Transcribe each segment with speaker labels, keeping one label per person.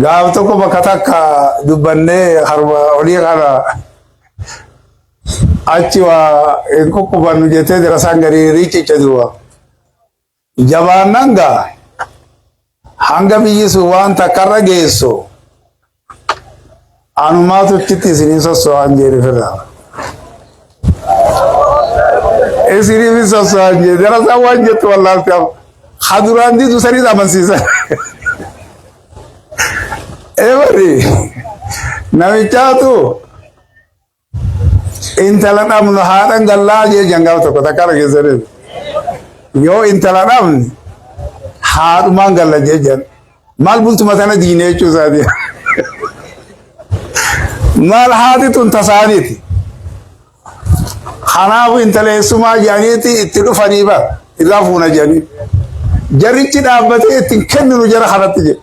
Speaker 1: Gaaf tokko bakka takka dubbannee harma olii kana achi waa hin kukkubannu jettee dirasaan gadi riicicha duuba. Jabaannan gaa hanga biyyi sun waan takkarra geessu anumaatu achitti isiniin sosso'aan jedhe firraa. Isiniif hin sosso'aan jedhe darasaan waan jettu wallaalti amma. Haduraan didu sanis amansiisan. Eebari namichaatu intala dhabnu haadhan gallaa jee jangaaf tokko takka dhageessaniif. Yoo intala dhabne haadhumaan galla jee jan. Maal bultuma tana diine jechuu isaati. Maal haati tun tasaaniiti. Kanaaf intala eessumaa jedhaniiti itti dhufanii bara irraa fuuna jedhanii. Jarichi dhaabbatee ittiin kenninu jara kanatti jedhe.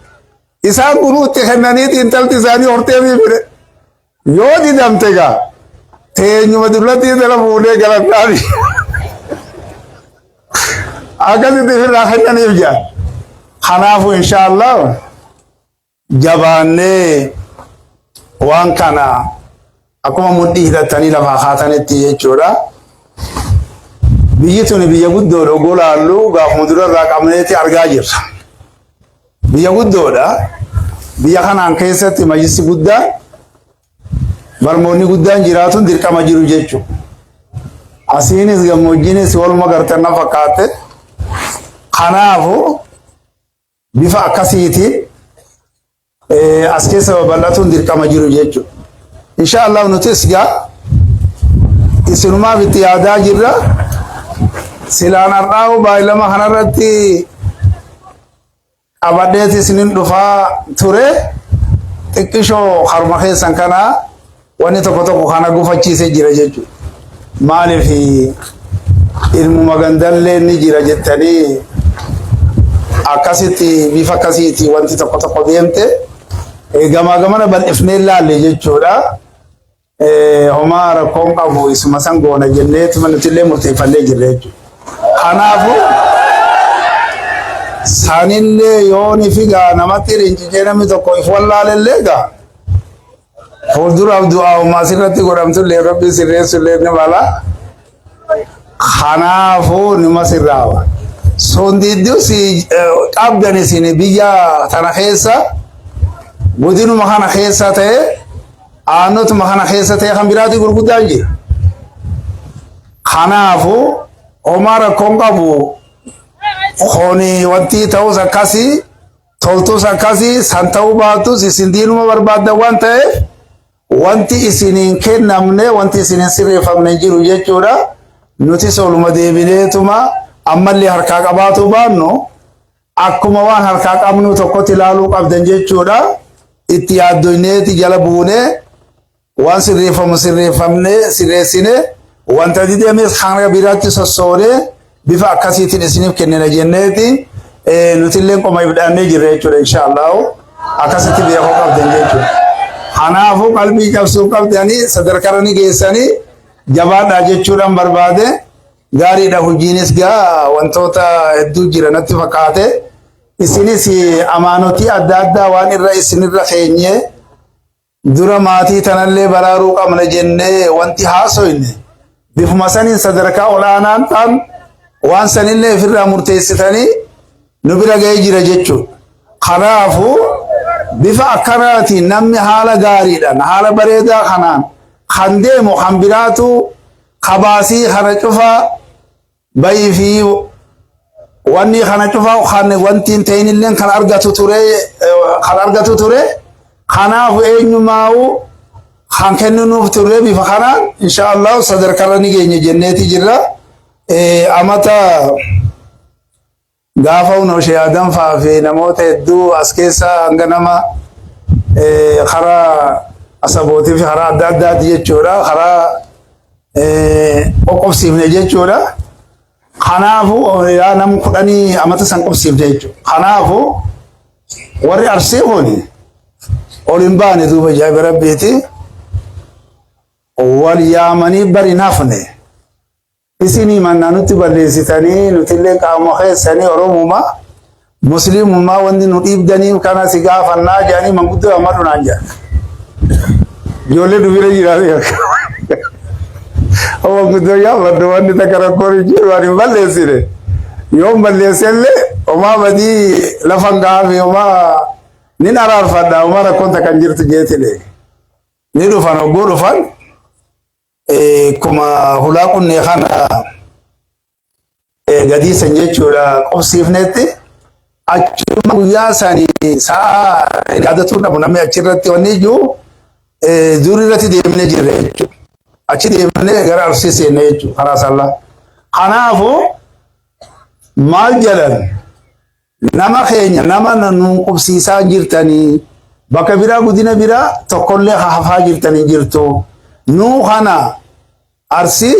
Speaker 1: Isaan kunuu itti kennaniiti intalti isaanii hortee fi fide. Yoo didamte gaa teenyuma dullattii tana fuunee galannaani. Akkasitti ofirraa kennaniif jedhan. Kanaafuu inshaallah jabaannee waan kana akkuma mudhii hidhattanii lafaa kaatanitti jechuudha. Biyyi tuni biyya guddoodha oguu laallu gaafuma durarraa qabneeti argaa jirra. Biyya guddoodha. Biyya kanaan keessatti majlisi guddaan barmoonni guddaan jiraatuun dirqama jiru jechuudha. Asiinis gammoojjiinis waluma gartan na fakkaatte. Kanaafu bifa akkasiitiin as keessa babal'atuun dirqama jiru jechuudha. Insha Allah nutis gaa isinumaaf itti yaadaa jirra. Silaan har'aa'u baay'ilama kanarratti qabadheeti isinin dhufaa ture. Xiqqishoo haruma keessan kana wanni tokko tokko kana gufachiisee jira jechuudha. Maaliif ilmuma gandallee ni jira jettanii akkasitti bifa akkasiiti wanti tokko tokko deemte gamaa gamana bal'ifnee laalle jechuudha. Homaa rakkoon qabu isuma san goona jenneetuma nutillee murteeffannee jirra jechuudha. Kanaafuu sanillee yooni figaa namatti rincicee namni tokko if wallaalellee gaa fuulduraaf du'aa'uma asirratti godhamtullee rabbi sirreessullee ni mala. Kanaafuu nima sirraawa. Sun diddus qabdan isin biyya tana keessa godinuma kana keessa ta'e aanotuma kana keessa ta'e kan biraati gurguddaan jira. Kanaafuu homaa rakkoon qabu kuni wanti ta'us akkasii toltus akkasii san ta'uu baatus isin diinuma barbaaddan waan ta'eef wanti isiniin kennamne wanti isiniin sirreeffamne hin jiru jechuudha. Nutis oluma deebineetuma ammallee harkaa qabaatu baannu akkuma waan harkaa qabnu tokkotti ilaaluu qabdan jechuudha. Itti yaaddoyneeti jala buunee waan sirreeffamu sirreeffamne sirreessine wanta didemes hanga biraatti sossoonee bifa akkasiitiin isiniif kennina jenneeti nutillee qoma ibdhaannee jirra jechuudha inshaallahu akkasitti beekuu qabdan jechuudha. Kanaafuu qalbii cabsuu qabdanii sadarkaa ni geessanii jabaadhaa jechuudhaan barbaade gaariidha hojiinis gaa wantoota hedduu jira natti fakkaate isinis amaanotii adda addaa waan irra isinirra keenyee dura maatii tanallee baraaruu qabna jennee wanti haasoyne bifuma saniin sadarkaa ol'aanaan ta'an waan sanillee ofirraa murteessitanii nu bira ga'ee jira jechuudha. Kanaafuu bifa akkanaatiin namni haala gaariidhaan haala bareedaa kanaan kan deemu kan biraatu kabaasii kana cufaa bayii fi wanni kana cufa kan wanti hin ta'in illee kan argatu ture kan argatu ture kanaaf eenyumaa'u kan kenninuuf ture bifa kanaan insha Allah sadarkarra ni geenye jenneeti jirra amata gaafa hunoo shee Adam faa fi namoota hedduu as keessa hanga nama karaa asabootii fi karaa adda addaati jechuudha karaa qoqqobsiifne jechuudha. Kanaafuu yaa nam kudhanii amata san qobsiifne jechuudha. Kanaafuu warri arsii kun ol hin baane duuba ajaa'iba rabbiiti. Wal yaamanii bari hin hafne. Isinii mannaa nutti balleessitanii nutillee qaama keessanii Oromuma Muslimummaa wanti nu dhiibdaniif kana si gaafannaa jedhanii manguddoo ammadhu naan jedhan. Ijoollee dubira jiraatu. Manguddoo yaafadhu wanni takka rakkoon hin jiru ani hin balleessine. Yoo hin balleessellee homaa badii lafa hin gaafi homaa nin araarfadha homaa rakkoon takka hin jirtu jeetile. Ni dhufan hogguu dhufan akkuma hulaa qunnee kana gadii san jechuudha qubsiifnetti achuma guyyaa sanii sa'a yaadatuu dhabu namni achirratti wanni iyyuu durii irratti deemnee jirre jechuudha. Achi deemnee gara Arsii seenne jechuudha karaa sallaa. Kanaafuu maal jedhan nama keenya nama nuun qubsiisaa jirtanii bakka biraa guddina biraa tokkollee hafaa jirtanii jirtu. Nuu kana Arsii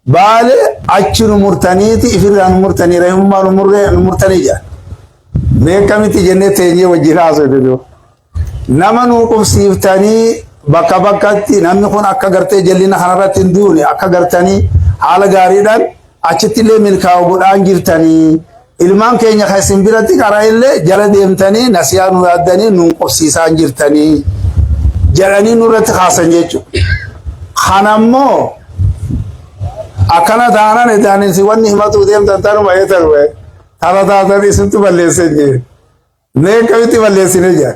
Speaker 1: Baale achi nu murtaniiti ifirraa nu murtanii rahimummaa nu murree nu murtanii jedha. Mee akkamitti jennee teenyee wajjin haasofne duuba. Nama nu qubsiiftanii bakka bakkatti namni kun akka gartee jallina kanarratti hin duune akka gartanii haala gaariidhaan achitti illee milkaa'u godhaan jirtanii ilmaan keenya kan isin biratti qara illee jala deemtanii nasiyaa nu yaaddanii nuun qubsiisaan jirtanii jedhanii nurratti kaasan jechuudha. Kanammoo akkana taanan idaan isin wanni himatuu deemtan tanuma eetan waye tana taatan isintu balleesse jee. Mee akkamitti balleessine jaa.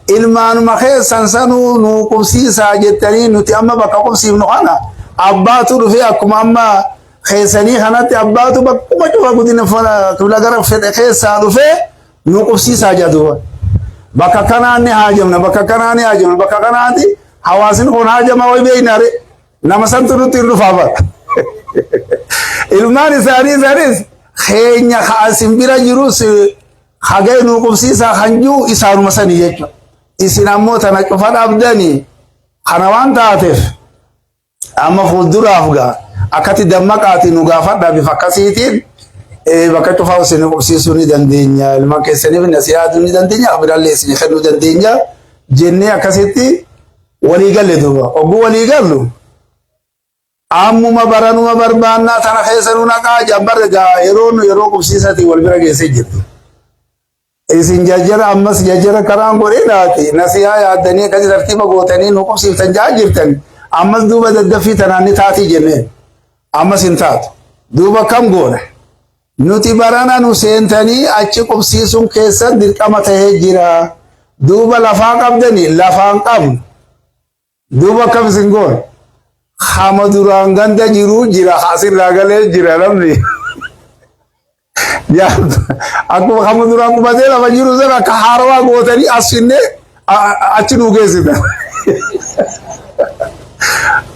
Speaker 1: Ilmaanuma keessan sanuu nuu qubsiisaa jettanii nuti amma bakka qubsiifnu kana abbaatu dhufee akkuma amma keessanii kanatti abbaatu bakkuma cufa guddina kibla gara fedhe keessaa dhufee nu qubsiisaa jaa duuba. Bakka kanaan ni haajamna bakka kanaan ni haajamna bakka kanaati hawaasni kun haajama wayi beeknaare nama santu nutti hin dhufaa bara. Ilmaan isaanii sanis keenya ka asin bira jirus hagee nuu qubsiisaa kan jiru isaanuma sani jechuudha. Isin ammoo tana cufa dhabdanii kana waan taateef amma fuulduraaf gaa akkatti dammaqaati nu gaafadhaa bifa akkasiitiin bakka cufaa isin qubsiisuu ni dandeenya. Ilmaan keessaniif nasihaaduu ni dandeenya. Biraallee isin kennuu dandeenya jennee akkasitti walii galle duuba. Ogguu walii gallu ammuma baranuma barbaannaa tana keessa nu naqaa jambarre gaa yeroo yeroo qubsiisaatiin wal bira geessee jirti. Isin jajjara ammas jajjara karaan godhinaati nasihaa yaaddanii akkasi tartiiba gootanii nu qubsiiftan jaa jirtan ammas duuba daddaffii tanaan ni taatii jenneen ammas hin taatu. Duuba kam goona? Nuti barana nu seentanii achi qubsiisuun keessan dirqama tahee jira. Duuba lafaa qabdanii lafaan qabnu. Duuba akkam isin goona? Hama duraan ganda jiru jira asirraa galee jira namni. Akkuma hama duraan qubatee lafa jiru sana akka haarawaa gootanii as finnee achi nu geessitan.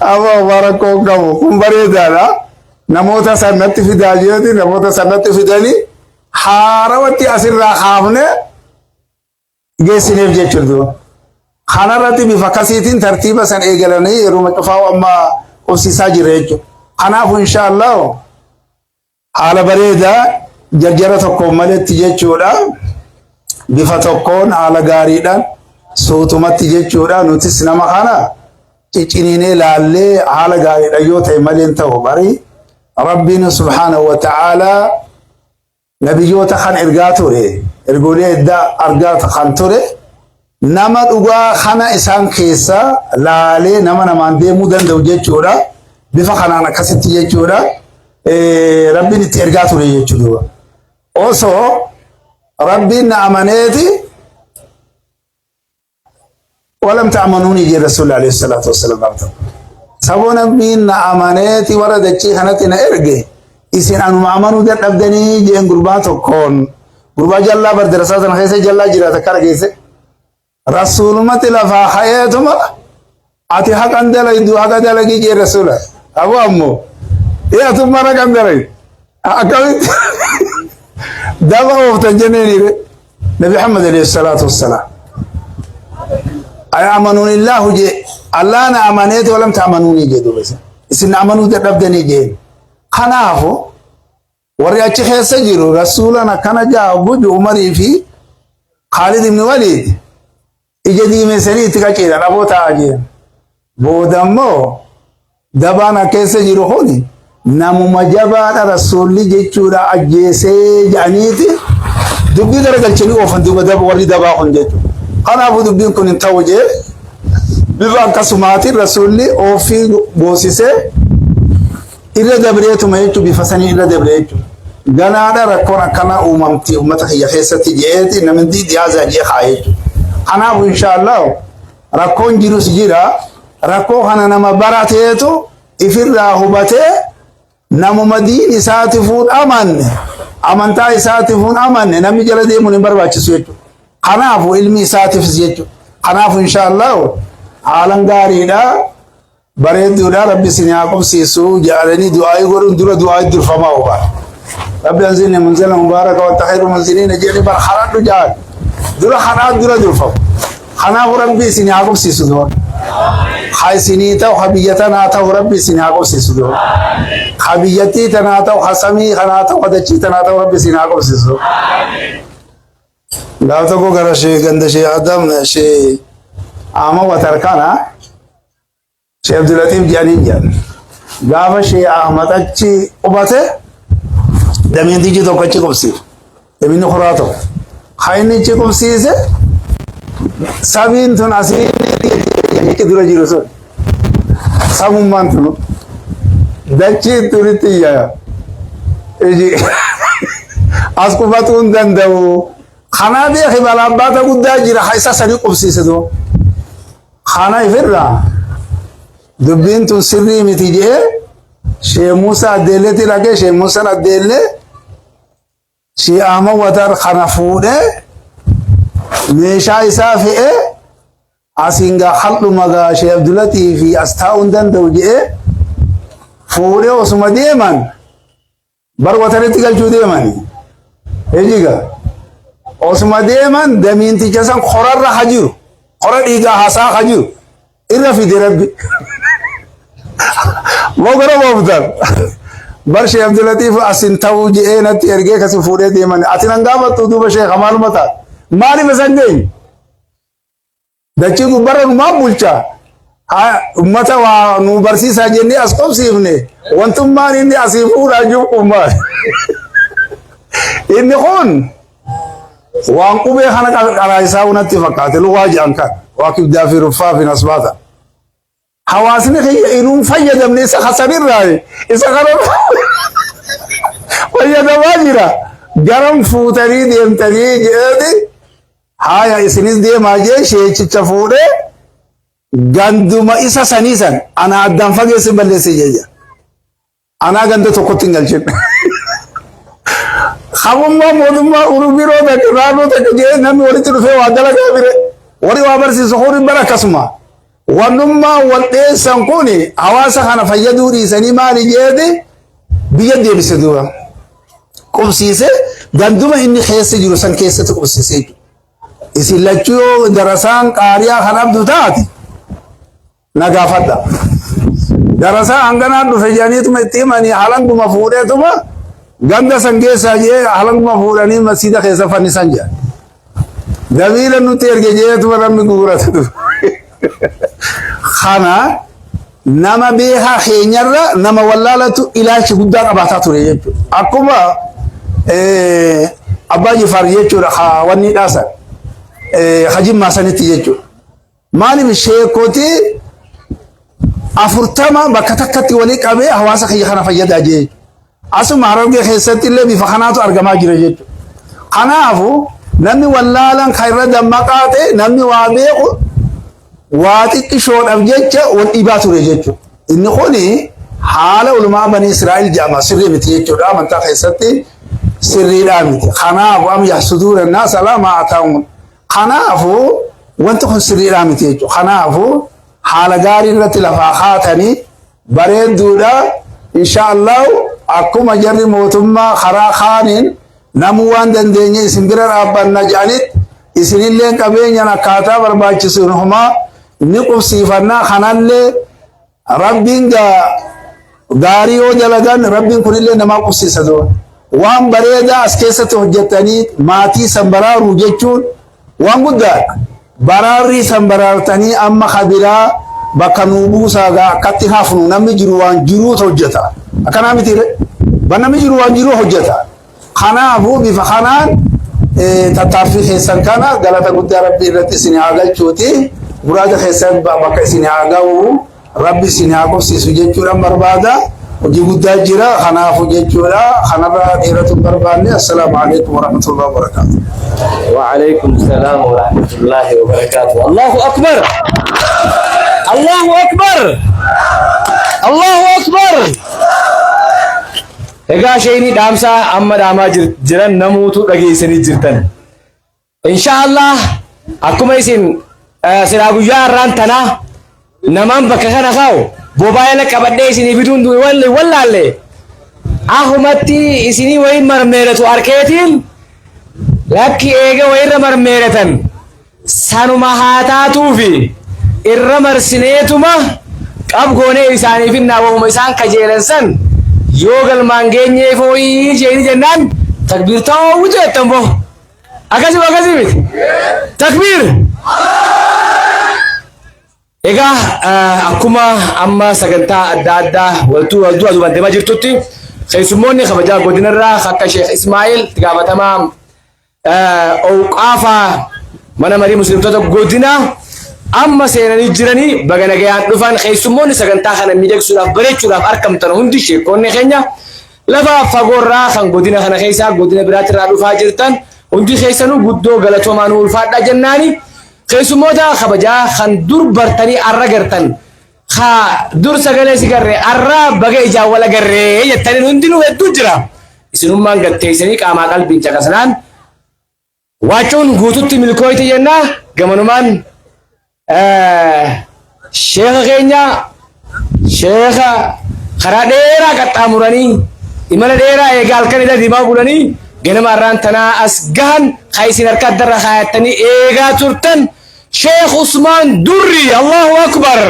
Speaker 1: Amma rakkoo qabu kun bareedaadha. Namoota sanatti fidaa jirati namoota sanatti fidanii haarawatti asirraa kaafne geessineef jechuudha. Kanarratti bifa akkasiitiin tartiiba san eegalanii yeroo cufaa amma qubsiisaa jira jechuudha. Kanaafuu inshaallah haala bareedaa jarjara tokkoon maletti jechuudha. Bifa tokkoon haala gaariidhaan suutumatti jechuudha. Nutis nama kana cicciniinee laallee haala gaariidhaan yoo ta'e malee hin ta'u bari Rabbiin subhaanahu wa ta'aalaa nabiyyoota kan ergaa ture ergoolee eddaa argaa kan ture nama dhugaa kana isaan keessa laalee nama namaan deemuu danda'u jechuudha. Bifa kanaan akkasitti jechuudha. Rabbiin itti ergaa ture jechuudha. Osoo Rabbiin na amaneeti walam ta'amanuuni jee Rasuulli alayhi salaatu wassalaam. Saboo namni na amaneeti warra dachii kanatti na erge isin anuma amanuu dadhabdanii jeen gurbaa tokkoon gurbaa jallaa bar darasaa sana keessa jallaa jiraata kara geesse rasuulumatti lafaa ka'eetuma ati haqan dalaydu haqa dalagii jee rasuula aboo ammoo ee atummaan haqan dalaydu akkamitti daba ooftan jenneeniire Nabi Muhammad alayhi salaatu wassalaam ay amanuun illaahu jee Allah na amaneeti walam ta'amanuuni jee duuba isin isin na amanuu dadhabdanii jeen kanaafu warri achi keessa jiru rasuulan akkana jaa guju Umarii fi Khaalid ibn Waliid ija diimessanii itti qaceelan aboo taa'aa jiran. Booda immoo dabaan akka keessa jiru kun namuma jabaadha rasuulli jechuudha ajjeesee jedhaniiti Dubbii garagalchanii oofan duuba daba warri dabaa kun jechuudha. Kanaafuu dubbiin kun hin ta'u jee bifa akkasumaatiin rasuulli oofii goosisee irra dabreetuma jechuudha bifa sanii irra dabree jechuudha. Ganaadha rakkoon akkanaa uumamti uummata kiyya keessatti je'eeti namni dhiyaazaa jee kaa'ee jechuudha. Kanaafuu inshaallah rakkoon jirus jira. Rakkoo kana nama barateetu ifirraa hubatee namuma diin isaatifuun amanne amantaa isaatifuun amanne namni jala deemuun hin barbaachisu jechuudha. Kanaafuu ilmi isaatiifis jechuudha. Kanaafuu inshaallah haalan gaariidha. Bareedduudha rabbi isin haa qubsiisu jedhanii du'aayii godhuun dura du'aayii durfamaa oba. Rabbi anzilni munzala mubaaraka wanta khayru munziliina jedhanii bar haradhu jedhan. Dura hadhaa dura durfamu. Kanaafuu rabbi isin haa qubsiisu dura. Ha isinii ta'u ha biyya tanaa ta'u rabbi isin haa qubsiisu dura. Ha biyyattii tanaa ta'u ha samii kanaa ta'u ha dachii tanaa ta'u rabbi isin haa qubsiisu. Gaaf tokko gara shee ganda shee Adam shee Ahmad Watar kana Shee Abdulatiif jedhanii jedhan. Gaafa Shee Ahmad achi qubate damiintichi tokko achi qubsiise. Damiinni kuraa tokko. Kan inni achi qubsiise sabiin tun asii achi dura jiru sun. Sabummaan tunu. Dachii tunitti iyya. Iji as qubatuu hin danda'u. Kanaa beeki balaabbaata guddaa jira ha isa sanii qubsiise duuba. Kana ifirraa dubbiin tun sirrii miti jedhee Shee Muusaa Addeelleetti dhaqee Shee Muusaan Addeellee Shee Ahmad Watar kana fuudhee meeshaa isaa fe'ee asiin gaa haldhuma gaa Shee Abdulatii fi as taa'uu hin danda'u jedhee fuudhee osuma deeman Bar wataritti galchuu deemani. Ejiga. Osuma deeman damiinticha san korarra ha jiru. Kora dhiigaa hasaa ha jiru. Irra fide rabbi. Moo gara booftan. Bar Sheekh Abdulatiif asin ta'uu je'ee natti ergee kasi fuudhee deeman. Ati nan gaafattu duuba Sheekha maaluma taate. Maaliif isan geenye? Dachii gubbarra numaan bulcha. Ummata waa nu barsiisaa jennee as qobsiifne wantummaan inni asii fuudhaa jiru kun maali? Inni kun waan qubee kana qaraayisaa natti fakkaate lugaa jedhan kan waa kibdaa fi ruffaa fi nasbaata. Hawaasni kiyya inuun fayyadamne isa kasanirraa isa kana fayyadamaa jira. Garam fuutanii deemtanii jedheeti haaya isinis deemaa jee sheechicha fuudhee ganduma isa sanii san ana addaan fageesse balleesse jecha. Anaa ganda tokkotti hin galchin. Hamummaa mootummaa biroo takka naannoo takka jedhee namni walitti dhufee waa dalagaa bire. Warri waa barsiisu kun bara akkasuma. Wannummaa wal dheessan kun hawaasa kana fayyaduu dhiisanii maali jedheeti biyya deebise duuba. Qubsiise ganduma inni keessa jiru san keessatti qubsiise jechuudha. Isin lachuu yoo darasaan qaariyaa kan abdu taate na gaafadha. Darasaa hanganaa dhufe jedhaniituma itti himanii halanguma fuudheetuma ganda san keessaa jee halanguma fuudhanii masiida keessa fannisan jedhan. Dabiila nutti erge jeetuma namni guurate dhufe. Kana nama beekaa keenyarra nama wallaalatu ilaalcha guddaa qabaataa ture jechuudha. Akkuma abbaa Jifaar jechuudha wanni dhaasan hajimmaa sanitti jechuudha. Maaliif sheekoti 40 bakka takkatti walii qabee hawaasa kiyya kana fayyadaa jee. Asuma Harargee keessatti illee bifa kanaatu argamaa jira jechuudha. Kanaafu namni wallaalan kan irra dammaqaa ta'e namni waa beeku waa xiqqishoodhaaf jecha wal dhiibaa ture jechuudha. Inni kuni haala ulumaa banii Israa'el jedhama sirrii miti jechuudha amantaa keessatti sirriidhaa miti. Kanaafu am yahsuduuna naasa alaa maa ataahum Kanaafuu wanti kun sirriidhaa miti jechuudha. Kanaafuu haala gaarii irratti lafaa kaatanii bareedduudha. Insha Allah akkuma jarri mootummaa karaa kaaniin namuu waan dandeenye isin bira dhaabbanna jedhanitti isinillee qabeenyaan akkaataa barbaachisuun homaa ni qubsiifannaa kanallee Rabbiin gaarii yoo dalagan rabbiin kunillee namaa qubsiisa dura. Waan bareedaa as keessatti hojjettanii maatii san baraaruu jechuun waan guddaadha. Baraarrii san baraartanii amma kabiraa bakka nuu buusaa gaa akkatti hafnu namni jiru waan jiruutu hojjeta. Akkanaa miti ree? Ba namni jiru waan jiruu hojjeta. Kanaafuu bifa kanaan Tattaaffii keessan kana galata guddaa Rabbi irratti isin haa galchuuti. Muraada keessan bakka isin haa ga'u. Rabbi isin haa qubsiisu jechuudhaan barbaada. Hojii guddaa jira. Kanaafu jechuudha. Kanarraa dheeratu hin barbaanne. Assalaamu alaikum warahmatullahi wabarakaatu.
Speaker 2: وعليكم السلام ورحمة الله وبركاته. الله أكبر، الله أكبر، الله أكبر. Egaa sheeyni dhaamsaa amma dhaamaa jiran namuutu dhageessanii jirtan. Inshaallah akkuma isin silaa guyyaa har'aan tanaa namaan bakka kana kaa'u bobaayila qabadhee isinii fiduun wallaalle ahumatti isinii wayin marmeeratu arkeetiin lakki eega wayirra marmeeratan sanuma haa taatuufi irra marsineetuma qabgoonee isaaniif hinnaa wahuma isaan kajeelan san yoo galmaan geenyee fooyii jeeni jennaan takbiir ta'uu jettan boo akkasii akkasii miti takbiir. Egaa akkuma amma sagantaa adda addaa waltuu wal du'a duubaan deemaa jirtutti keessummoonni kabajaa godinarraa akka Sheekh Ismaa'il itti gaafatamaa Owqaafaa mana marii musliimtota godinaa amma seenanii jiranii baga nagayaan dhufan. Keessummoonni sagantaa kana miidhagsuudhaaf bareechuudhaaf argamtan hundi, sheekonni keenya lafa fagoorraa kan godina kana keessaa godina biraatirraa dhufaa jirtan hundi keessanuu guddoo galatoomaa, nu ulfaadhaa jennaani. Keessummoota kabajaa kan dur bartanii arra gartan, ka dur sagalee si garree arra baga ijaan wal agarree jettaniin hundinuu hedduu jira. Isinummaan gatteessanii qaamaa qalbiin caqasnaan waacuun guututti milkooyti jennaa. Gamanumaan sheeka keenya, sheeka karaa dheeraa qaxxaamuranii imala dheeraa eegaa halkan irra deemaa bulanii ganama har'aan tanaa as gahan, ka isin harka addarra kaayattanii eegaa turtan, Sheekh Usmaan Durri, Allahu Akbar,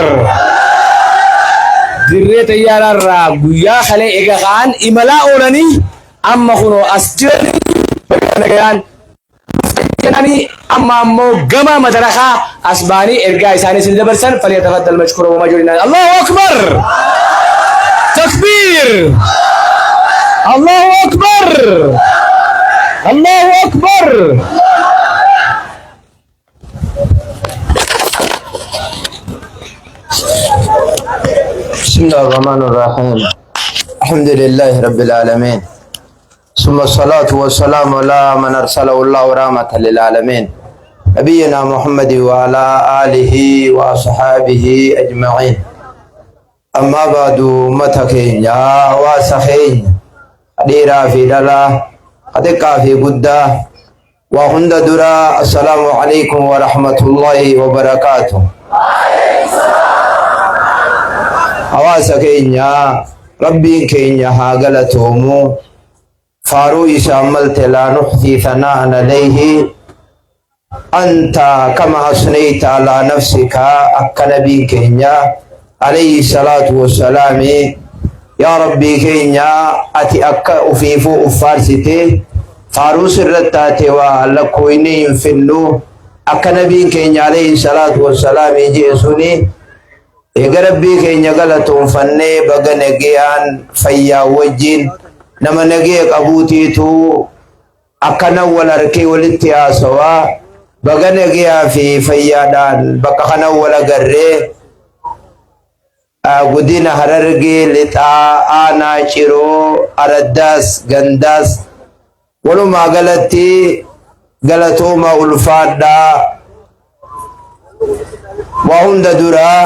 Speaker 2: dirree xayyaaraarraa guyyaa kalee eega ka'an imalaa oolanii amma kunoo as jiranii nagayaan jedhanii amma ammoo gama madarakaa as ba'anii ergaa isaanii isin dabarsan. فليتفضل مشكورا ومأجورا. الله أكبر، تكبير، الله أكبر، الله أكبر.
Speaker 3: بسم الله الرحمن الرحيم، الحمد لله رب العالمين، ثم الصلاة والسلام على من أرسله الله رحمة للعالمين، نبينا محمد وعلى آله وصحابه أجمعين. أما بعد، ummata keenya, hawaasa keenya, dhiiraa fi dhalaa, xiqqaa fi guddaa, waa hunda dura السلام عليكم ورحمة الله وبركاته. Hawaasa keenya, rabbiin keenya haa galatoomu. Faaruu isaan malte لا نحصي ثناء عليه أنت كما أثنيت على نفسك. Akka nabiin keenya عليه الصلاة والسلام, yaa rabbii keenya, ati akka ufiifuu uffaarsite faaruu sirratti taate waa lakkooyne hin finnu. Akka nabiin keenya عليه الصلاة والسلام jee suni, eega rabbii keenya galatoonfannee, baga nagayaan fayyaa wajjin nama nagaya qabuutiitu akkana wal harkee walitti haasawaa. Baga nagayaa fi fayyaadhaan bakka kana wal agarree. Godina Harargee Lixaa, aanaa Ciroo, araddaas gandaas walumaa galatti galatooma, ulfaadhaa. Waa hunda duraa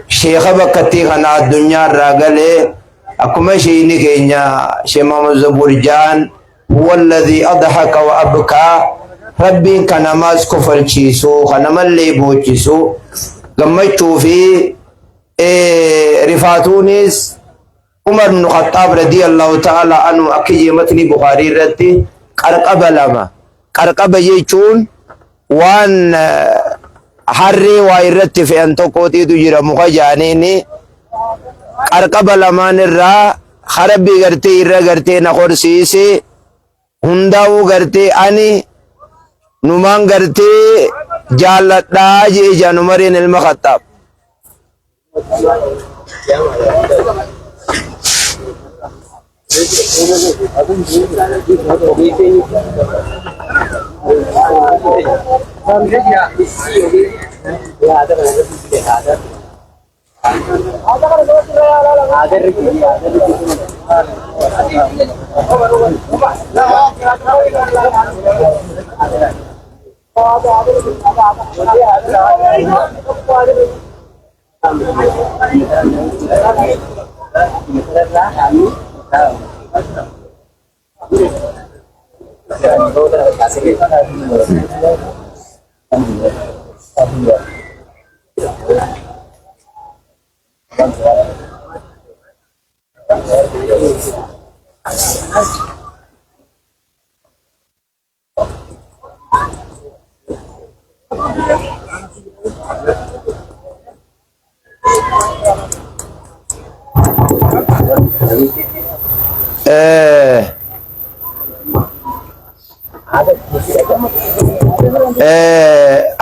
Speaker 3: sheeka bakkattii kana addunyaa irraa galee, akkuma sheeyni keenya Sheekh Muhammad Zabuur ja'an, هو الذي أضحك وأبكى, rabbiin kan namaas kofalchiisu kan namallee boochisu, gammachuu fi rifaatuunis. Umar ibn Khattaab رضي الله تعالى عنه akka jee matni Bukhaarii irratti, qarqaba lama, qarqaba jechuun waan harree waa irratti fe'an tokkootiitu jira, muka jaaniini. Qarqaba lamaan irraa harabbii gartee irra gartee na horsiise hundaa'uu gartee ani numaan gartee jaalladhaa jee jaan Umariin ilma Khattaab.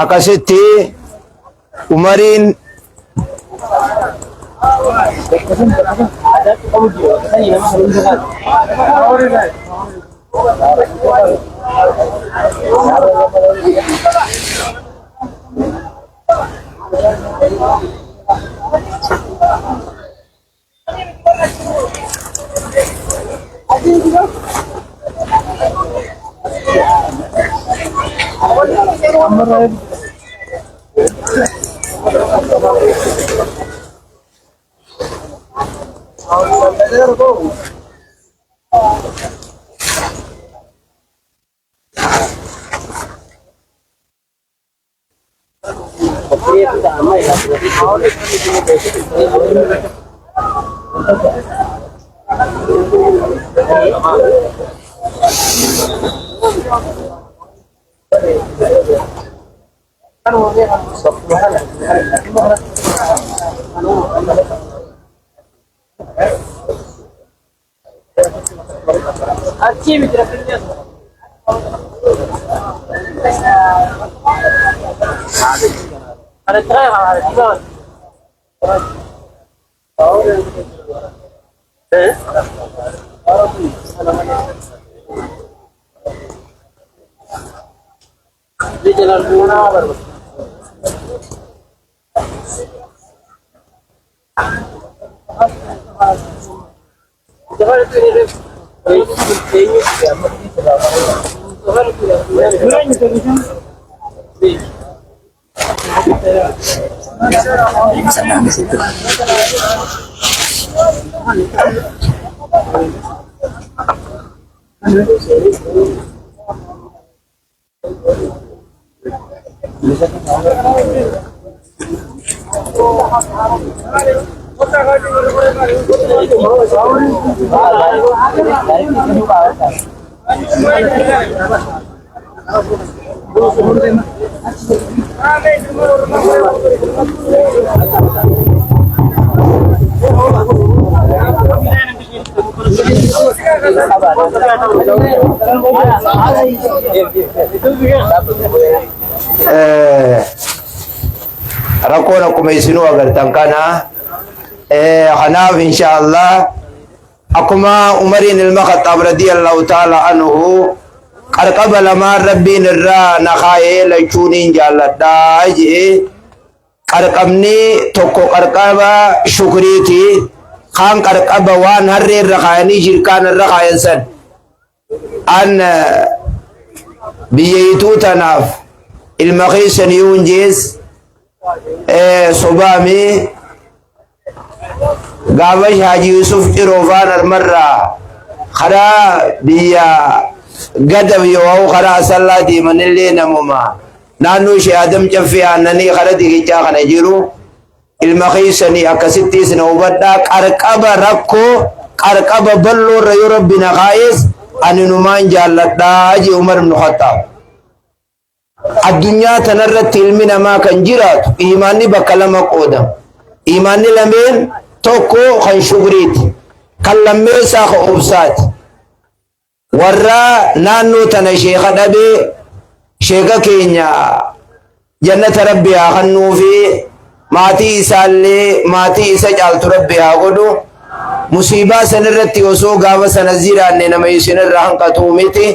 Speaker 3: Akkasitti Umariin Rakkoon akkuma isinuu agartan kana. Kanaaf insha Allah akkuma Umariin ilma Khaxaab radiyallahu ta'ala anhu qarqaba lamaan Rabbiin irraa na kaayee lachuuniin jaalladhaa je'e. Qarqabni tokko qarqaba shukriiti, kaan qarqaba waan harree irra kaayanii shirkaan irra kaayan san. An biyyeeytuu tanaaf ilma keessan yoon jees sobaami. Gaafa Haaji Yusuf Ciroofaan armarraa karaa biyya Gadab yoo karaa Asallaa deemanillee namuma naannoo ishee Adam Caffee aannanii karaa Digichaa kana jiru ilma keessanii akkasittis na hubadhaa. Qarqaba rakkoo, qarqaba bal'oo irra yoo Rabbi na kaa'es ani numaan jaalladhaa jee Umar ibn Khattaab. Addunyaa tanarratti ilmi namaa kan jiraatu iimaanni bakka lama qoodama. Iimaanni lameen tokko kan shukriiti, kan lammeessaa kan obsaati. Warra naannoo tana sheeka dhabee, sheeka keenya jannata Rabbi haa kennuufi, maatii isaallee maatii isa caaltu Rabbi haa godhu. Musiibaa san irratti osoo gaafa sana jiraanne nama isinirra hanqatuu miti.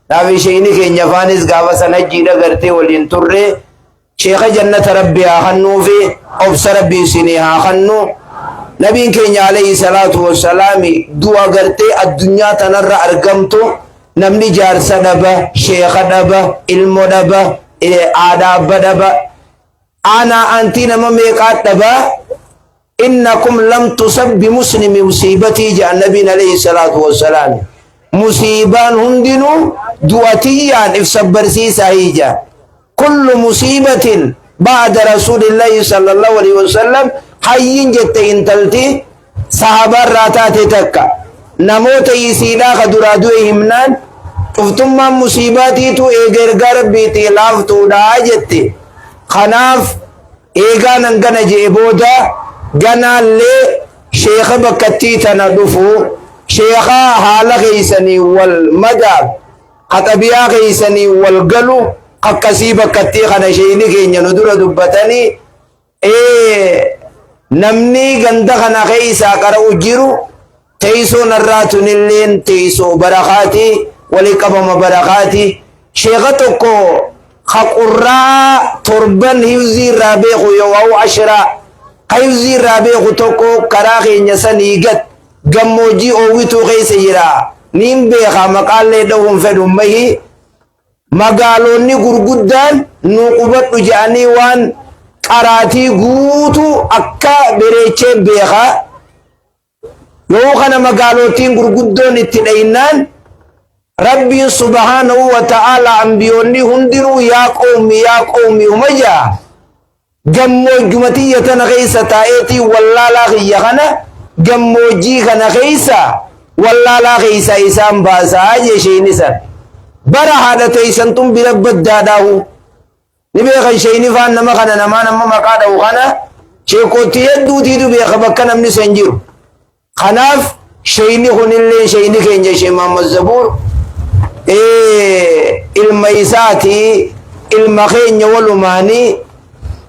Speaker 3: Naafi sheeyni keenya faanis gaafa sana jiidha gartee waliin turre. Sheekha jannata Rabbi haa kannuufi obsa Rabbi isinii haa kannu. Nabiin keenya alayhi salaatu wassalaami du'a gartee addunyaa tanarra argamtu namni jaarsa dhaba, sheekha dhaba, ilmo dhaba, haadha abba dhaba. Aanaa aantii nama meeqaa dhaba. Innakum lam tusab bimuslimi musiibatii jedhan nabiin alayhi salaatu wassalaami. Musiibaan hundinuu du'a tiyyaan if sabbarsiisaa hiija. Kullu musiibatin ba'da rasuulillahi sallallahu alaihi wasallam hayyin jette intalti sahaabaa irraa taate takka. Namoota isiidhaa ka duraa du'e himnaan cuftummaan musiibaatiitu eega ergaa rabbiitii laaftuudha jette. Kanaaf Eegaan hangana je'e booda ganaallee sheekha bakkattii tana dhufu, sheekha haala keeysaniin wal madaalu, ka xabi'aa keeysaniin wal galu, kakkasii bakkattii kana sheeyni keenya nu dura dubbatanii, ee namni ganda kana keeysaa qara'u jiru Teeysoon arraa tunilleen teeysoo barakaati, wali qabama barakaati. Sheekha tokko ka qurraa'a torban hifzii irraa beeku yoo'au ashraa ka hifzii irraa beeku tokko karaa keenya sanii gad gammoojjii oowwituu keessa jira. Niin beeka maqaallee dhahuu hin fedhu mahi. Magaaloonni gurguddaan nuu qubadhu je'anii waan qaraatii guutuu akka bereechee beeka. Yoo kana magaalootiin gurguddoon itti dhaynaan Rabbiin subhaanahu wa ta'aala ambiyoonni hundinuu yaa qawmi yaa qawmi uma jaa gammoojjuma tiyya tana keessa taa'eetii wallaalaa kiyya kana gammoojjii kana keessa wallaalaa keessa isaan baasaa jee sheeyni san bara haadha teeysan tun bira baddaadhaahu Ni beekan sheeyni faan nama kana namaan amma maqaa dha'u kana sheekootti hedduutiitu beeka bakka namni san jiru. Kanaaf sheeyni kunillee sheeyni keenya Sheekh Muhammad Zabuur ilma isaati ilma keenya walumaanii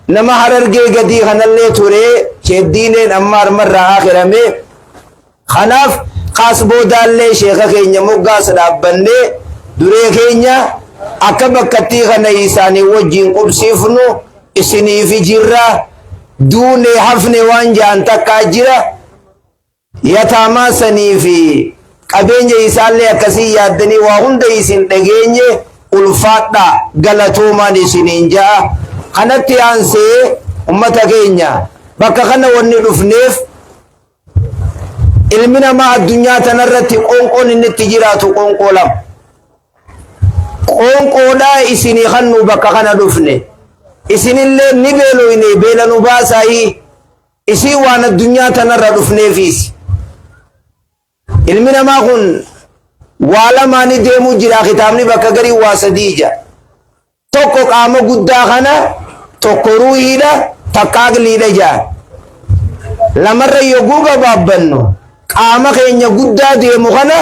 Speaker 3: nama Harargee gadii kanallee ture Sheekh Diineen amma harmarraa akhiramee Kanaaf kaas boodaallee sheeka keenya moggaas dhaabbannee duree keenya akka bakkattii kana isaanii wajjin qubsiifnu isiniifi jirra. Duune hafne waan ja'an takkaa jira. Yataamaa sanii fi qabeenya isaallee akkasii yaaddanii waa hunda isin dhageenye ulfaadhaa galatoomaan isiniin ja'a. Kanatti aansee ummata keenya bakka kana wanni dhufneef Ilmi namaa addunyaa tanarratti qoonqoon inni itti jiraatu qoonqoo lama. Qoonqoodhaa isinii kannu bakka kana dhufne. Isinillee ni beeloyne beela nu baasaayii. Isin waan addunyaa tanarra dhufneefiis. Ilmi namaa kun waa lamaani deemuu jira kitaabni bakka garii waa sadii jira. Tokko qaama guddaa kana tokko ruuhiidha takka aqliidha jaan. Lamarra yogguu gabaabbannu qaama keenya guddaa deemu kana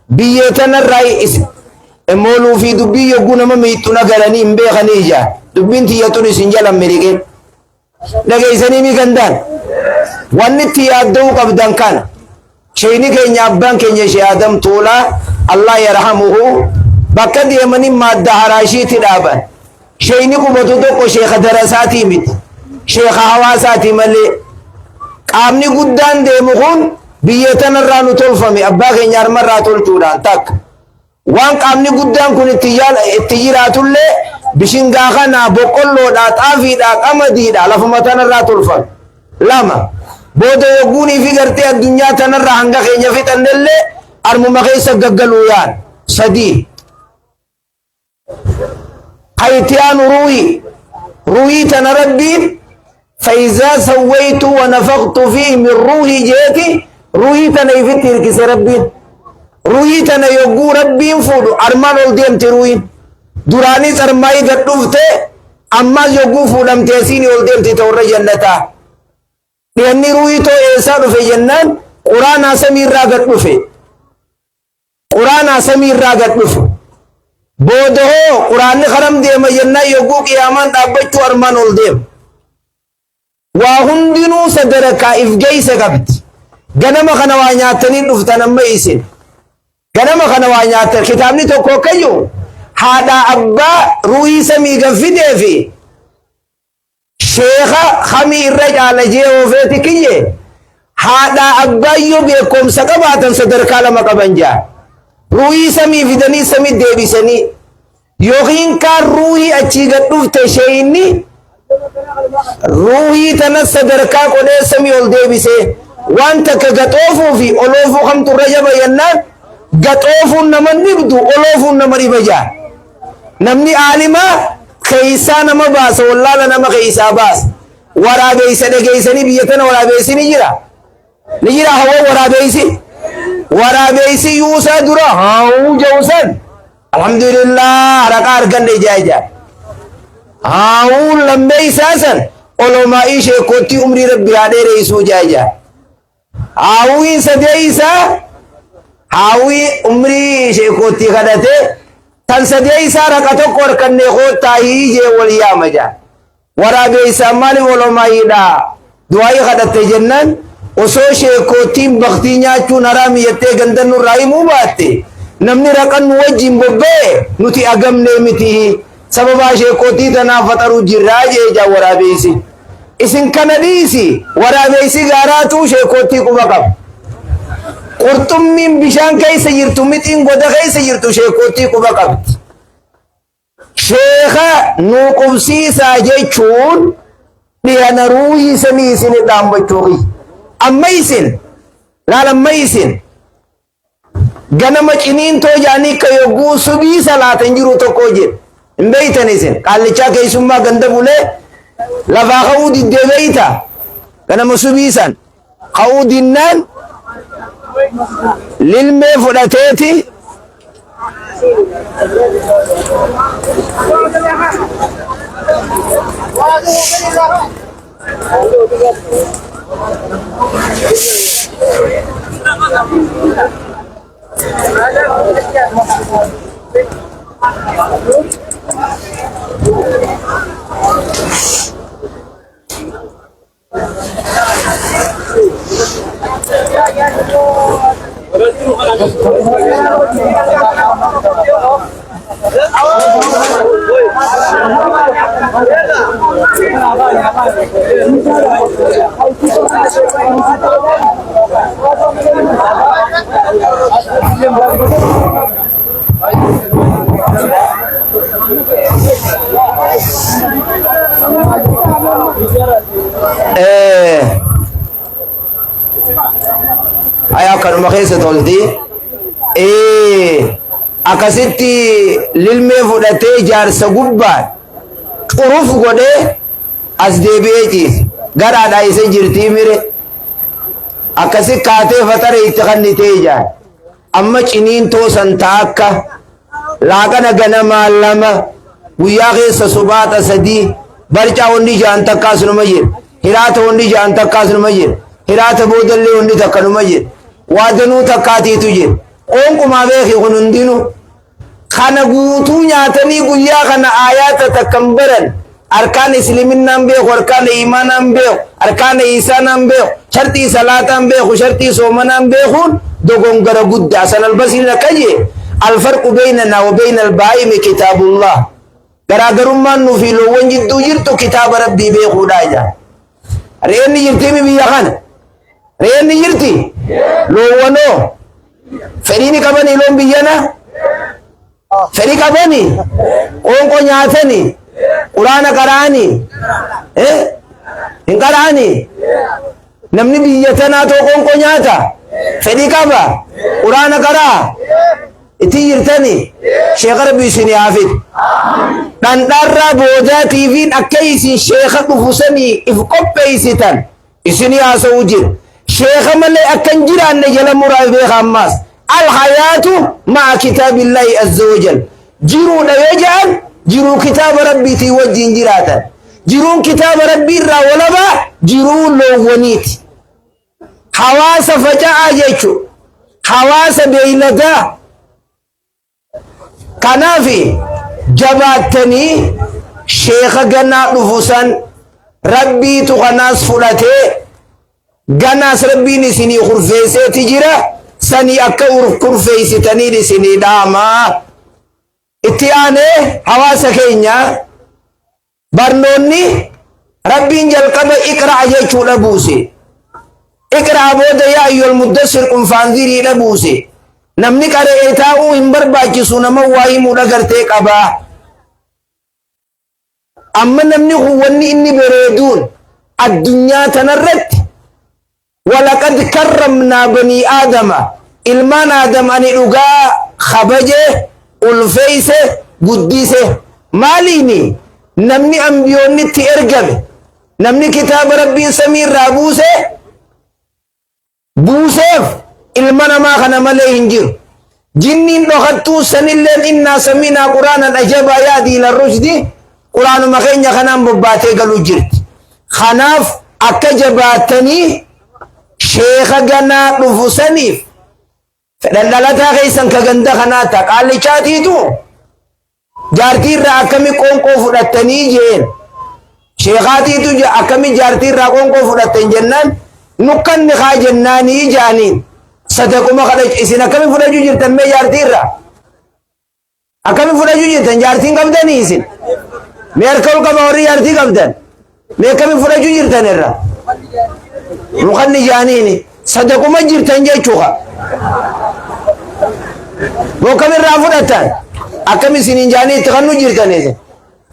Speaker 3: biyyee tanarraa mooluu fi dubbii yogguu nama miixxu nagaranii hin beekanii jaan. Dubbiin tiyya tun isin jala miliqin. Dhageessanii mi gandaan? Wanni itti yaadda'uu qabdan kana. Sheeyni keenya abbaan keenya Shee Adam Tuulaa Allah yarhamuhu bakka deemanii maadda haraashiitti dhaaban. Sheeyni qubatu tokko sheeka darasaatii miti. Sheeka hawaasaati malee. Qaamni guddaan deemu kun biyya tanarraa nu tolfame abbaa keenya harmarraa tolchuudhaan takka. Waan qaamni guddaan kun itti itti jiraatullee bishingaa kana boqqolloodha, xaafiidha, qamadiidha lafuma tanarraa tolfame. Lama. Booda yogguunii fi gartee addunyaa tanarraa hanga keenya fixannellee armuma keessa gaggaluu yaan. Sadii. Kan itti aanu ruuhii. Ruuhii tana Rabbiin fayizaa sawwaytu wa nafaqtu fiihi min ruuhii jeeti ruuhii tana ifitti hirkise Rabbiin. Ruuhii tana yogguu Rabbiin fuudhu armaan ol deemti ruuhiin. Duraanis armaayii gad dhufte ammaas yogguu fuudhamte asiin ol deemti ta warra jannataa. Dhiyanni ruuhii too eessaa dhufe jennaan quraanaa samii irraa gad dhufe. Quraanaa samii irraa gad dhufe. Booda hoo quraanni karam deema jennaan yogguu qiyaamaan dhaabbachuu armaan ol deema. Waa hundinuu sadarkaa if geesse qabdi. Ganama kana waa nyaattanii dhuftan amma isin. Ganama kana waa nyaattan kitaabni tokko akka jiru haadha abbaa ruuhii samii gad fidee fi sheekha kamii irra caala jee oofeeti kiyye haadha abbaa yoo beekumsa qabaatan sadarkaa lama qaban jaa. Ruuhii samii fidanii samii deebisanii yookiin kaan ruuhii achii gad dhufte sheeyni ruuhii tana sadarkaa qodhee samii ol deebisee waan takka gaxoofuu fi oloofuu kamtu irra jaba jennaan gaxoofuun nama dhibdu oloofuun nama dhiba jaa. Namni aalimaa keeysaa nama baasa wallaala nama keeysaa baasa. Waraabeeysa dhageeysanii biyya tana waraabeeysi ni jira. Ni jira hawwa waraabeeysi. Waraabeeysi yuusaa dura haawuu jawsan. Alhamdulillah raqaa arganne ijaa ijaa. Haawuun lammeeysaa san olomaa'ii sheekootti umrii rabbi haa dheereessuu ijaa ijaa. Haawwiin sadeeysaa haawwii umrii sheekootti kadhatee tan sadeeysaa raqa tokko harkannee koottaa hiijee wal yaama jaa. Waraabeessaan maaliif olomaayiidha du'aayii kadhatte jennaan osoo sheekoottiin baktii nyaachuun haraami jettee ganda nurraa himuu baatte namni raqan nu wajjin bobba'e nuti agamnee miti sababaa sheekootii tanaaf faxaruu jirraa jee jaa waraabeessi. Isin kana dhiisi waraabeessi gaaraatuu sheekoottii quba qaba. Qurxummiin bishaan keessa jirtu mixiin goda keessa jirtu sheekoottii quba qabdi. Sheekha nuu qubsiisaa jechuun dhihana ruuhii sanii isin dhaammachuu kiyya. Amma isin laal amma isin ganama ciniintoo jaanii ka yogguu subii salaatan jiru tokko jedhe. Hin beeytan isin qaallichaa keessummaa ganda bulee lafaa ka'uu diddee beeyta ganama subii san. Ka'uu dinnaan lilmee fudhateeti Ayaa kanuma keessa tolti. Akkasitti lilmee fudhatee jaarsa gubbaan curuf godhee as deebi'ee ciise. Garaadhaa isa jirtii mire. Akkasi kaatee fatara itti kannitee ijaan. Amma ciniintoo san ta akka laaqana ganamaa lama guyyaa keessa subaaxa sadii barcaa wanni ja'an takkaas numa jira. Hiraata wanni ja'an takkaas numa jira. Hiraata boodallee wanni takka numa jira. Waa danuu takkaatiitu jira. Qoonqumaa beeki kun hundinuu. Kana guutuu nyaatanii guyyaa kana aayaata takka hin baran. Arkaan isliminnaan beeku, arkaan iimaanaan beeku, arkaan iisaanaan beeku, sharxii salaataan beeku, sharxii soomanaan beekuun dogongora guddaa. San albasiin akka jee alfarqu beynanaa wa beyna albaa'imi kitaabullah. Garaagarummaan nuu fi loowwan jidduu jirtu kitaaba rabbii beekuudhaa jaa. Re'een ni jirtiimi biyya kana. Re'een ni jirti? Loowwanoo? Fedhii ni qabanii loon biyyana? Fedhii qabanii? Qoonqoo nyaatanii? Quraana qara'anii? Eh? Hin qara'anii? Namni biyya tanaa too qoonqoo nyaata? Fedhii qaba? Quraana qara'a? Itti jirtanii? Sheekha Rabbi isin haa fidu. Dhandhaarraa boodaa TV'n akka isin sheekha dhufu sanii if qopheessitan isinii haasa'uu jira. Sheekha malee akka hin jiraanne jala muraa beeka ammaas. Al-hayaatu ma'a kitaabillaahi azza wajal. Jiruudha yoo jedhan jiruu kitaaba Rabbiitiin wajjin jiraatan. Jiruun kitaaba Rabbii irraa walabaa jiruu loowwaniiti. Hawaasa faca'aa jechuudha. Hawaasa beeyladaa. Kanaaf jabaattanii sheekha ganaa dhufu san Rabbiitu kanaas fudhatee Ganaas Rabbiin isinii kurfeesseeti jira. Sanii akka kurfeessitaniin isinii dhaama. Itti aanee hawaasa keenya barnoonni Rabbiin jalqaba iqra'a jechuudha buuse. Iqra'a booda yaa ayyuhal muddassir qum faanziriidha buuse. Namni qara'ee taa'uu hin barbaachisu, nama waa himuudha gartee qabaa. Amma namni kun wanni inni bareeduun addunyaa tanarratti, walaqad karramnaa banii aadama, ilmaan aadam ani dhugaa kabaje, ulfeeyse, guddise. Maaliini namni ambiyoonni itti ergame, namni kitaaba Rabbiin samii irraa buuse buuseef ilma namaa kana malee hin jiru. Jinniin dhokattuu sanilleen innaa samiinaa quraanan ajabaa yaadii ila rushdi, quraanuma keenya kanaan bobbaatee galuu jirti. Kanaaf akka jabaatanii sheeka ganaa dhufu saniif fedhan dhalataa keessan ka ganda kanaa ta'a qaallichaatiitu jaartii irraa akkami qoonqoo fudhattanii jeen, sheekaatiitu akkami jaartii irraa qoonqoo fudhattan jennaan, nukkanni kaa jennaanii jaaniin sadaquma kadha. Isin akkami fudhachuu jirtan mee? Jaartii irraa akkami fudhachuu jirtan? Jaartiin qabdanii isin? Mee harka ol qaba warri jaartii qabdan. Mee akkami fudhachuu jirtan irraa? Nukanni jaaniini sadaquma jirtan jechuudha. Bokkam irraa fudhatan? Akkam isiniin jaanii itti kannu jirtan isin?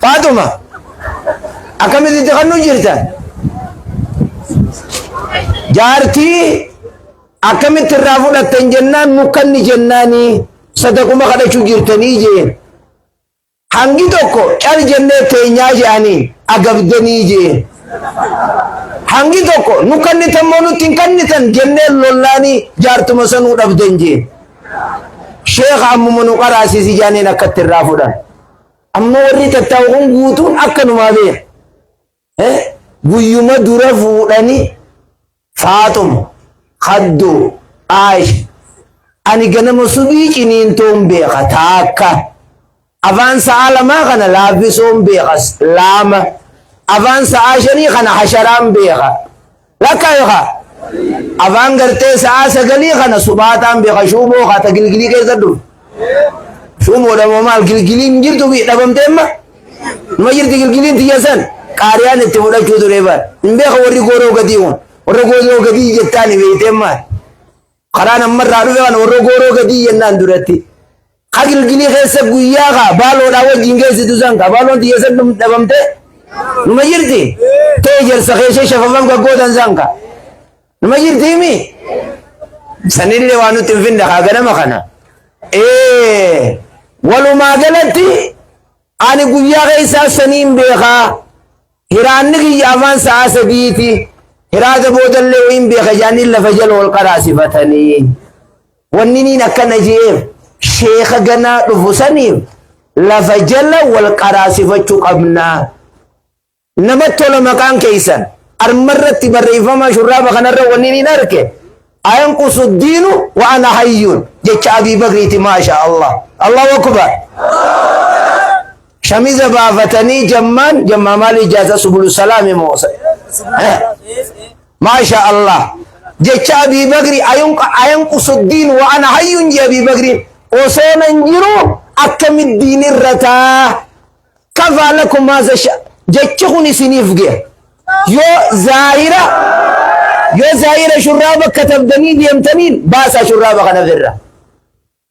Speaker 3: Faaxuma, akkamitti itti kannu jirtan? Jaartii akkamitti irraa fudhattan jennaan, nukkanni jennaanii sadaquma kadhachuu jirtanii jeen. Hangi tokko cal jennee teenyaa jedhanii agabdanii jeen. Hangi tokko nu kannitan moo nutti hin kannitan jennee lollaanii jaartuma sanuu dhabdan jeen. Sheekha ammuma nu qaraasisi jaaniin akkatti irraa fudhan. Amma warri tattaa'u kun guutuun akkanumaa beeka. Guyyuma dura fuudhanii Faaxuma, Kaddoo, Aayisha. Ani ganama subii ciniintoon beeka taakka. Afaan sa'aa 2 kana laaffisoon beeka 2. Afaan sa'aa 5 kana hasharaan beeka. Lakka yookaa afaan gartee sa'aa 9 kana subaataan beeka, shuuboo kaata gilgilii keessa dhufu. Shuuboodha moo maal gilgiliin jirtu dhabamtee amma? Numa jirti gilgiliin tiyya san qaariyaan itti fudhachuu ture bar. Hin beeka warri gooroo gadii kun. Warra gooroo gadii jettaan beeytee maal? Karaan ammarraa dhufe kana warra gooroo gadii jennaan duratti. Ka gilgilii keessa guyyaa kaa baaloodhaa wajjin geessitu san ka baaloon tiyya san dhabamtee numa jirti. Ta'e jarsa keessa shafafan gaggootan san ka. Numa jirti himi. Sanillee waan nutti hin finne kaa ganama kana. Ee walumaa galatti ani guyyaa keessaa saniin beekaa. Hiraanni kiyya afaan sa'aa 3ti. Hiraata boodallee wayiin beeka jaaniin lafa jala wal qaraasifatanii. Wanni niin akkana je'eef sheeka ganaa dhufu saniif lafa jala wal qaraasifachuu qabna. Namatti tola maqaan keessan. Armarratti barreeffama shurraaba kanarra wanni niin arke. Ayanqusu diinu wa ana hayyuun jecha Abii Bakriiti, maasha Allah. Allahu akbar. Shamiza baafatanii jammaan jammaa maal ijaasa subulu salaami moo? Maasha Allah. Jecha Abii Bakri, ayanqusu diin wa ana hayyuun jee Abii Bakriin, osoo nan jiru akkamit diin irra taa? Kafaa lakum haza jechi kun isiniif gaya. Yoo zaahira shurraaba katabdanii deemtaniin baasaa shurraaba kana irra.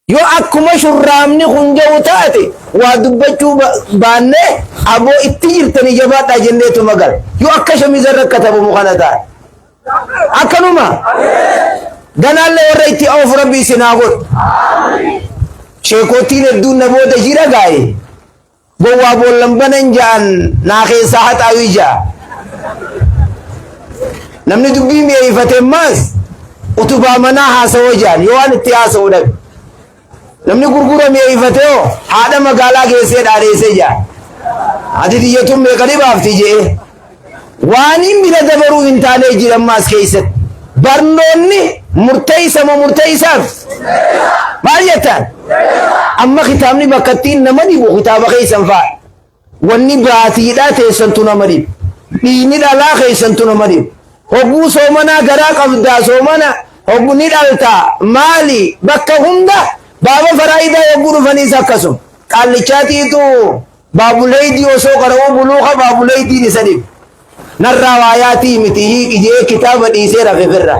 Speaker 3: Yoo akkuma shurraabni kun jedhu taate waa dubbachuu baannee aboo itti jirtanii jabaadhaa jenneetu magala. Yoo akka shamiza irra katabamu kana taate. Akkanuma ganaallee warra itti oofu Rabbi isin haa godhu. Sheekootiin hedduun na booda jira gaa'e. Gowwaa boollan banan ja'an naa keessaa haxaayu ija. Namni dubbii mi'eeffate maas utubaa manaa haasawoo ja'an yoo waan itti haasa'u dhabe. Namni gurgura mi'eeffate hoo haadha magaalaa geessee dhaadheessee ja'an. Ati tiyyatuun meeqa dhibaafti je'ee. Waan hin bira dabaruu hin taanee jiran maas keessatti. Barnoonni murteessa moo murteessaaf? Maal jettan? Amma kitaabni bakka ittiin nama dhibu kitaaba keessan fa'a. Wanni baatiidhaa teessantu nama dhibu. Dhiigni dhalaa keessantu nama dhibu. Hogguu soomanaa garaa qabdaa soomana hoggu ni dhaltaa maali bakka hunda baaba faraa'idaa hogguu dhufaniis akkasuma. Qaallichaatiitu baabuleeydii osoo qara'uu buluuka baabuleeydiin isa dhibe. Narraa waa yaatii miti hiiki jee kitaaba dhiisee rafe firra.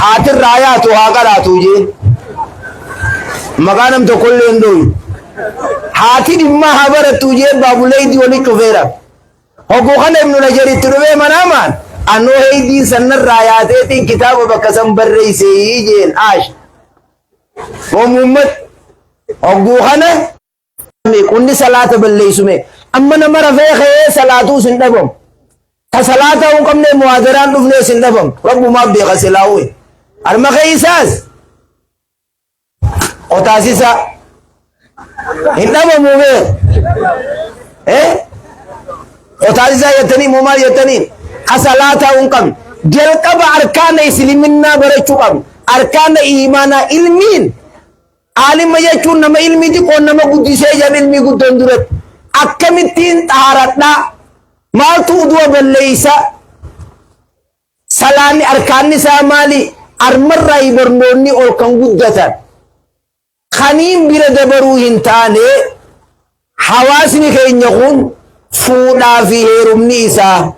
Speaker 3: Haatirraa yaatu haa qaraatu jee. Maqaa nam tokkollee hin dhooyu. Haati dhimmaa haa barattu jee baabuleeydii wali cufee rafe. Hogguu kana Ibnu Najar itti dhufee manaamaan anoo heeydiin san narraa yaateetiin kitaaba bakka san barreessee jeen aash. Muhammad hogguu kana qunni salaata balleessu mee amma nama rafee ka'ee salaatuus hin dhabamu. Ta salaata hin qabne muhaadaraan dhufnees hin dhabamu. Rabbumaa beeka silaawwe. Harma keessaas qotaasisa hin dhabamu mee. Eh? Qotaasisaa jettanii moo maal jettanii? Ka salaataa hin qabne. Jalqaba arkaana isliminnaa barachuu qabna. Arkaana iimaanaa ilmiin aalima jechuun nama ilmii xiqqoon nama guddisee jedhan ilmii guddoon duratti. Akkamittiin xaaradhaa? Maaltu udu'a balleeysa? Salaanni arkaanni isaa maali? Armarraa barnoonni ol kan guddatan. Kaniin bira dabaruu hin taane hawaasni keenya kun fuudhaa fi heerumni isaa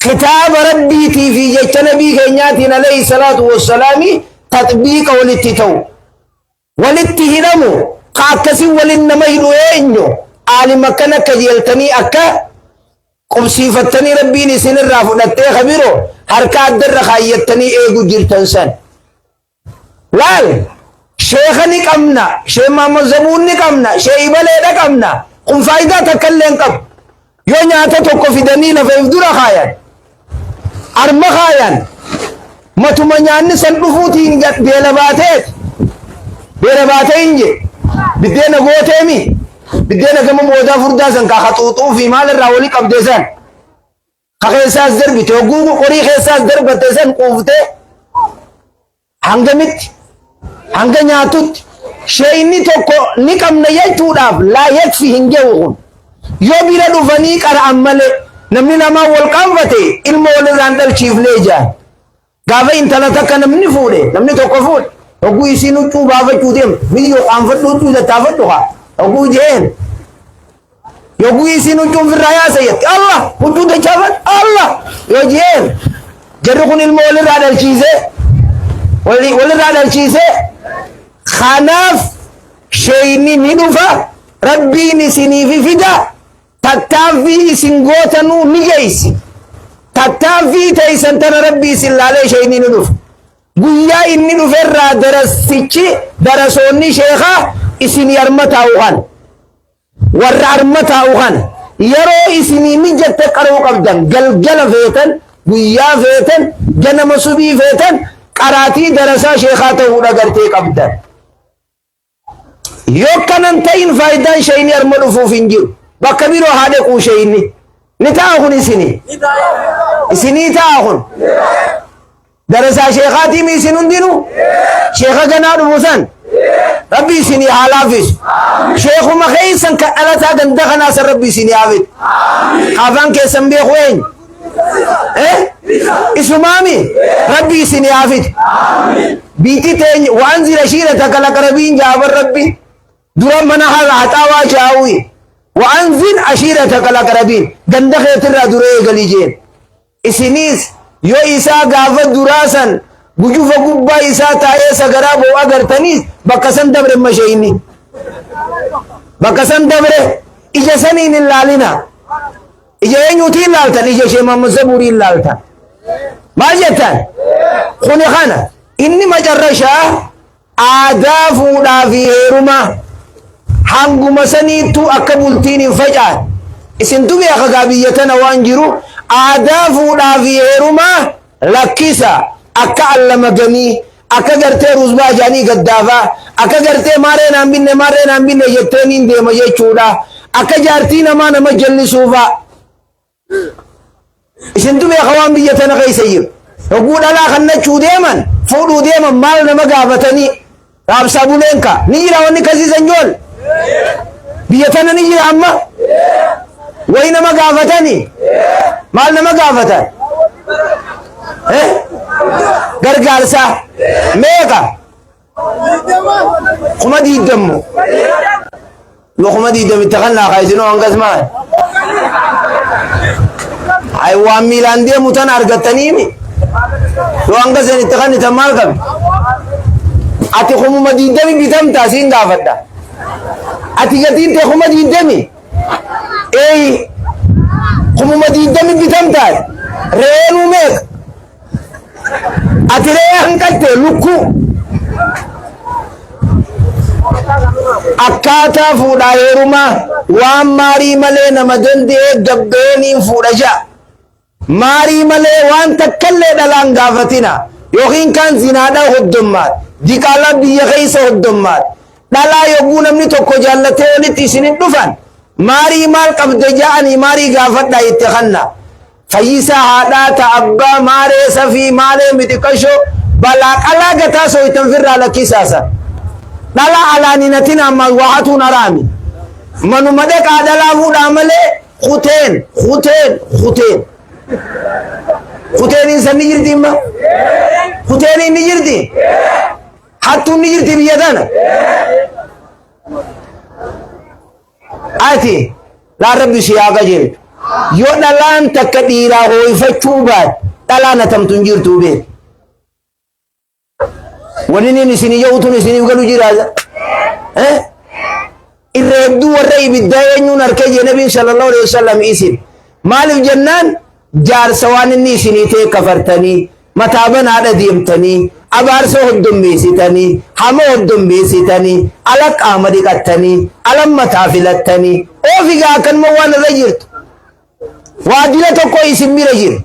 Speaker 3: kitaaba rabbiitii fi jecha nabii keenyaatiin alayhi salaatu wassalaami taxbiiqa walitti ta'u walitti hidhamu ka akkasii walin nama hidhu eenyu aalima akkana kajeeltanii akka qubsiifattanii rabbiin isinirraa fudhattee ka biroo harka addarra kaayyattanii eegu jirtan san. Laal sheekha ni qabna, sheekh Mahammad Zabuun ni qabna, sheekh Ibaleedha qabna. Kun faayidaa takka illee hin qabu. Yoo nyaata tokko fidanii lafa if dura kaayan, arma kaayan, matuma nyaanni san dhufuutiin beela baateet, beela baatee hin jee, biddeena gooteemi, biddeena gama boodaa furdaa san kaa haxuuxuu fi maal irraa walii qabdee san. Ka keessaas darbite hogguu qorii keessaas darbatte san quuftee hangamitti hanga nyaatutti sheeyni tokko ni qabna jechuudhaaf laa yakfi hin gehu kun yoo bira dhufanii qara'an malee namni lamaan wal qaanfate ilma walirraan dhalchiifnee jaan. Gaafa intala takka namni fuudhe, namni tokko fuudhe, hogguu isiin huccuu baafachuu deemtu, biyyoo qaanfadhu huccuu tattaafadhu haa, hogguu jeen. Yogguu isiin huccuun firraa yaasa jetti, Allah huccuu dachaafadhu, Allah yoo jeen. Jarri kun ilma walirraa dhalchiisee, walirraa dhalchiisee, kanaaf sheeyni ni dhufa, rabbiin isiniif fida, Tattaaffii isin gootanuu ni geessi. Tattaaffii teessan tana Rabbi isin laalee sheeyni ni dhufa. Guyyaa inni dhuferraa darastichi darasoonni sheekaa isinii arma taa'u kana. Warra arma taa'u kana. Yeroo isinii mijatte qaruu qabdan galgala feetan guyyaa feetan ganama subii feetan qaraatii darasaa sheekaa ta'uudha gartee qabdan. Yoo kanan ta'in faayidaan sheeyni arma dhufuuf hin jiru. Bakka biroo haa dhaquu sheeyni. Ni ta'a kun isinii. Isinii ta'a kun. Darasaa sheekaatii mi isin hundinuu? Sheeka ganaa dhufu san. Rabbi isinii haa laaffisu. Sheekuma keessan kan dhalataa ganda kanaa san rabbi isinii haa fidu. Afaan keessan beeku eenyu? Eh? Isumaami? Rabbi isinii haa fidu. Biitti teenya waan zira shiira takka laqrabiin jaaban rabbi dura mana haxaawaa jaawwi. Waan zin ashiira takka laqrabiin ganda keetirraa dura eegalii jeen. Isiniis yoo isaa gaafa duraa san gujufa gubbaa isaa taa'ee sagaraa boo'u agartaniis bakka san dabre mashayni. Bakka san dabre ija saniin hin laalina. Ija eenyuutiin laaltan? Ija ishee Muhammad Zabuuriin laaltan. Maal jettan? Kuni kana. Inni macarrashaa aadaa fuudhaa fi heerumaa hanguma saniittuu akka bultiin hin facaane. Isintu beeka gaa biyya tana waan jiru aadaa fuudhaa fi heerumaa lakkisa akka allamaganii akka gartee ruuzbaa jaanii gaddaafaa akka gartee maarree naan binne maarree naan binne jettee niin deema jechuudha akka jaartii namaa nama jallisuufaa isintu beeka waan biyya tana keessa jiru hogguu dhalaa kannachuu deeman fuudhuu deeman maal nama gaafatanii raabsaa buleen ka ni jira wanni kasiisan jool biyya tana ni jira amma wayi nama gaafatanii maal nama gaafatan Eh? Gargaarsa meeqa? 20,000. Yoo 20,000tti kannaa kaayisinoo hangas maal? Ay waan miilaan deemu tana argattaniimi. Yoo hanga san itti kannitan maal qabi? Ati 20,000 bitamtaa siin gaafadha. Ati gatiin tee 20,000. Eeyi 20,000 bitamtaa re'eenuu meeqa? Ati re'ee hanqatte lukkuu. Akkaataa fuudhaa heerumaa waan maarii malee nama danda'ee gabbeeniin fuudha ja'a. Maarii malee waan takkallee dhalaan gaafatina yookiin kaan zinaadhaa hoddommaat diqaalaa biyya keessa hoddommaat dhalaa yogguu namni tokko jaallatee walitti isinin dhufan maarii maal qabda ja'anii maarii gaafadhaa itti kanna fayyisaa haadhaa ta abbaa maaree safii maaree mixiqashoo balaa qalaa gataa sooytan firraa lakkisaasa dhalaa alaan hin hatin ammaa waa hatuun haraami manuma dhaqaa dhalaa fuudhaa malee Kuteen, kuteen, kuteen. Kuteeniin san ni jirti imma? Kuteeniin ni jirti? Hattuun ni jirti biyya tana? Ati laan rabbi si haa qajeelchu. Yoo dhalaan takka dhiiraa hooyfachuu baate dhalaan hatamtu hin jirtu beeki. Wanni inni isinii jedhu tun isiniif galu jira. Eh? Irra hedduu warra ibiddaa eenyuun harkee jee nabiin sallallahu alaihi wasallam isin. Maaliif jennaan jaarsa waan inni isinii ta'e kafartanii mataa banaadha deemtanii abaarsa hoddommeessitanii hama hoddommeessitanii ala qaama dhiqattanii ala mataa filattanii oofigaa akkanuma waan irra jirtu. Waadila tokko isin bira jira.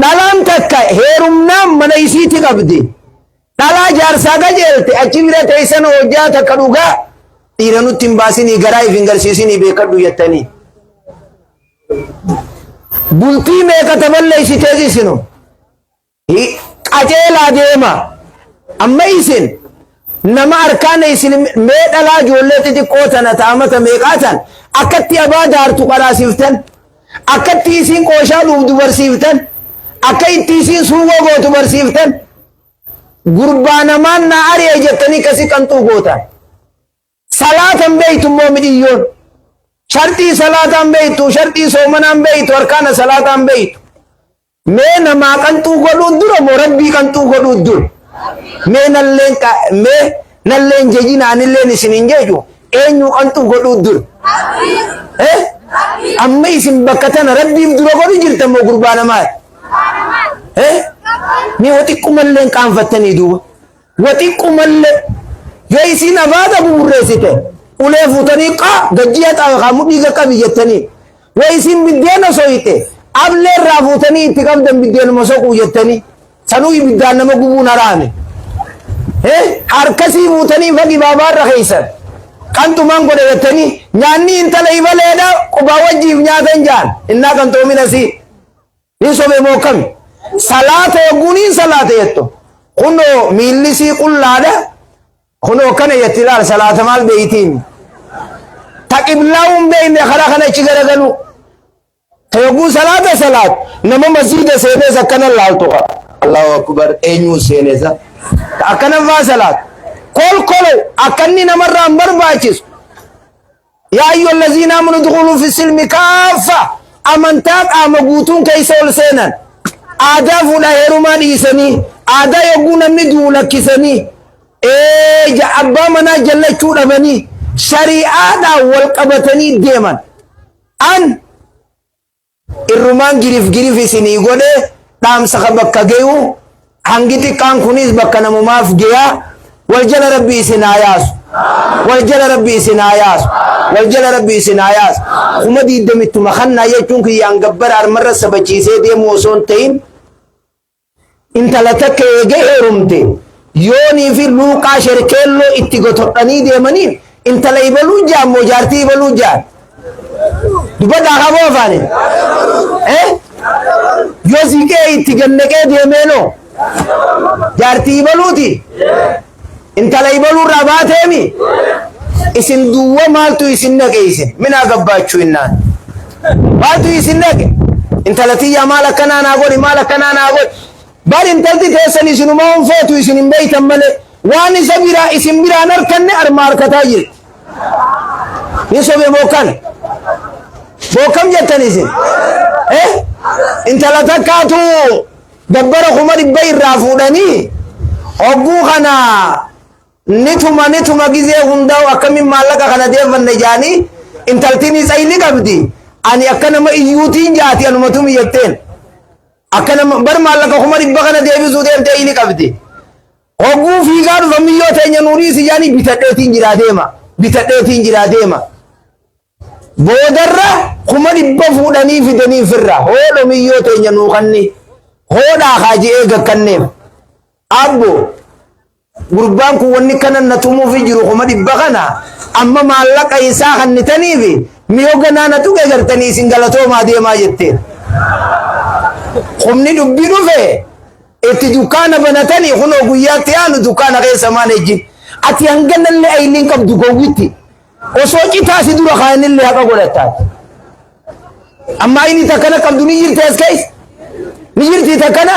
Speaker 3: Dhalaan takka heerumnaan mana isiiti qabdi. Dhalaa jaarsaa qajeelte achi bira teessan hojjaa takka dhugaa dhiira nutti hin baasinii garaa if hin garsiisinii beekadhu jettanii. Bultii meeqa taballeessitees isinu. Qajeelaa deema. Amma isin nama arkaana isin mee dhalaa ijoollee xixiqqoo tana taamata meeqaa tan akkatti abaa daartu qaraasiftan akkatti isiin qooshaa dhuugdu barsiiftan akka itti isiin suugoo gootu barsiiftan gurbaa namaan naa ari'e jettanii kasi qanxuu gootan. Salaata hin beektu immoo midhiyyoon. Sharxii salaataa hin beektu, sharxii soomanaa hin beektu, arkaana salaataa hin beektu. Mee namaa qanxuu godhuun dura moo rabbii qanxuu godhuun dura? Mee nalleen mee nalleen jejina anilleen isin hin jeju eenyu qanxuu godhuun dura? Eh? Amma isin bakka tana rabbiif dura godhu jirtan moo gurbaa namaati? Eh? Mee wa xiqqumalleen qaanfattanii duuba. Wa xiqqumallee yoo isin abaada buburreessite ulee fuutanii qaa gajjii haxaawe kaa mudhii qaqqabi jettanii. Wa isin biddeena soyxe ablee irraa fuutanii itti qabdan biddeenuma soquu jettanii sanuu ibiddaan nama gubuun haraame. Harkasii fuutanii fagi baabaarra keessan qanxumaan godhe jettanii nyaanni intala ibaleedha qubaa wajjiif nyaatan jaan innaa qanxoomina sii. Hin sobe moo kami? Salaata yogguun hin salaata jettu. Kunoo miilli sii qullaadha. Kunoo kana jetti ilaal salaata maal beeytiin? Ta qiblaa hin beeyne karaa kana achi garagalu. Ta yogguu salaata salaat nama masjiida seenees akkana laaltu qaba. Allahu akbar eenyuu seeneesa? Ta akkana faa salaat. Kolkolo akkanni namarraa hin barbaachisu. Yaa ayyuhal laziina amanu dukhuluu fi silmi kaaffa amantaa qaama guutuun keessa ol seenan aadaa fuudhaa heerumaa dhiisanii aadaa yogguu namni du'u lakkisanii abbaa manaa jallachuu dhabanii shari'aadhaan wal qabatanii deeman an irrumaan girif girif isinii godhe dhaamsa ka bakka geyu hangi xiqqaan kunis bakka namumaaf geya wal jala rabbi isin haa yaasu wal jala rabbi isin haa yaasu wal jala rabbi isin haa yaasu 20,000ttuma kannaa jechuun kiyyaan gabbara armarra sabachiisee deemu osoo hin ta'in Intala takka eega heerumte yoonii fi luuqaa sherkeelloo itti gotodhanii deemaniin intala ibaluu jaan moo jaartii ibaluu jaan? Dubbadhaa qaboo afaaniin. Eh? Yoo siiqee itti gannaqee deemeenoo jaartii ibaluuti? Intala ibaluu irraa baateemi? Isin duwwa maaltu isin naqe isin? Minaa gabbaachuu innaan. Maaltu isin naqe? Intala tiyyaa maal akkanaa naa godhi, maal akkanaa naa godhi. Bar intalti teessan isinumaa hin feetu, isin hin beeytan malee. Waan isa biraa isin biraan harkanne arma harkataa jirti. Ni sobe bookan. Bookam jettan isin? Eh? Intala takkaatu gabbara 100,000 irraa fuudhanii hogguu kana ni tuma, ni tuma. Gizee hundaa'u akkamiin maallaqa kana deeffanne jaanii, intaltiin isa qabdi. Ani akka nama iyyuutiin jaati, anuma tumi jetteen. Akka nama bar maallaqa 100,000 kana deebisuu deemtee inni qabdi. Hogguu fiigaa dhufa, miyyoo teenya nuurii si jaanii, bitadheetiin jiraa deema. Bitadheetiin jiraa deema. Boodarra 100,000 fuudhanii fidanii firra. Hoodho miyyoo teenya nuu kanni. Hoodhaa haaji'ee gakkanneef. Abbo, gurbaan kun wanni kana na tumuufi jiru 100,000 kana amma maallaqa isaa kannitaniifi miyoo ganaa na tuqe gartanii isin galatoomaa deemaa jetteen. Humni dubbii dhufe itti dukkaana banatanii kunoo guyyaatti aanu dukkaana keessa maan ejjin. Ati hanganallee ayiliin qabdu gowwitti. Osoo citaa si dura kaayanillee haqa godhattaati. Amma inni takkana qabdu ni jirti as keessa. Ni jirti takkana.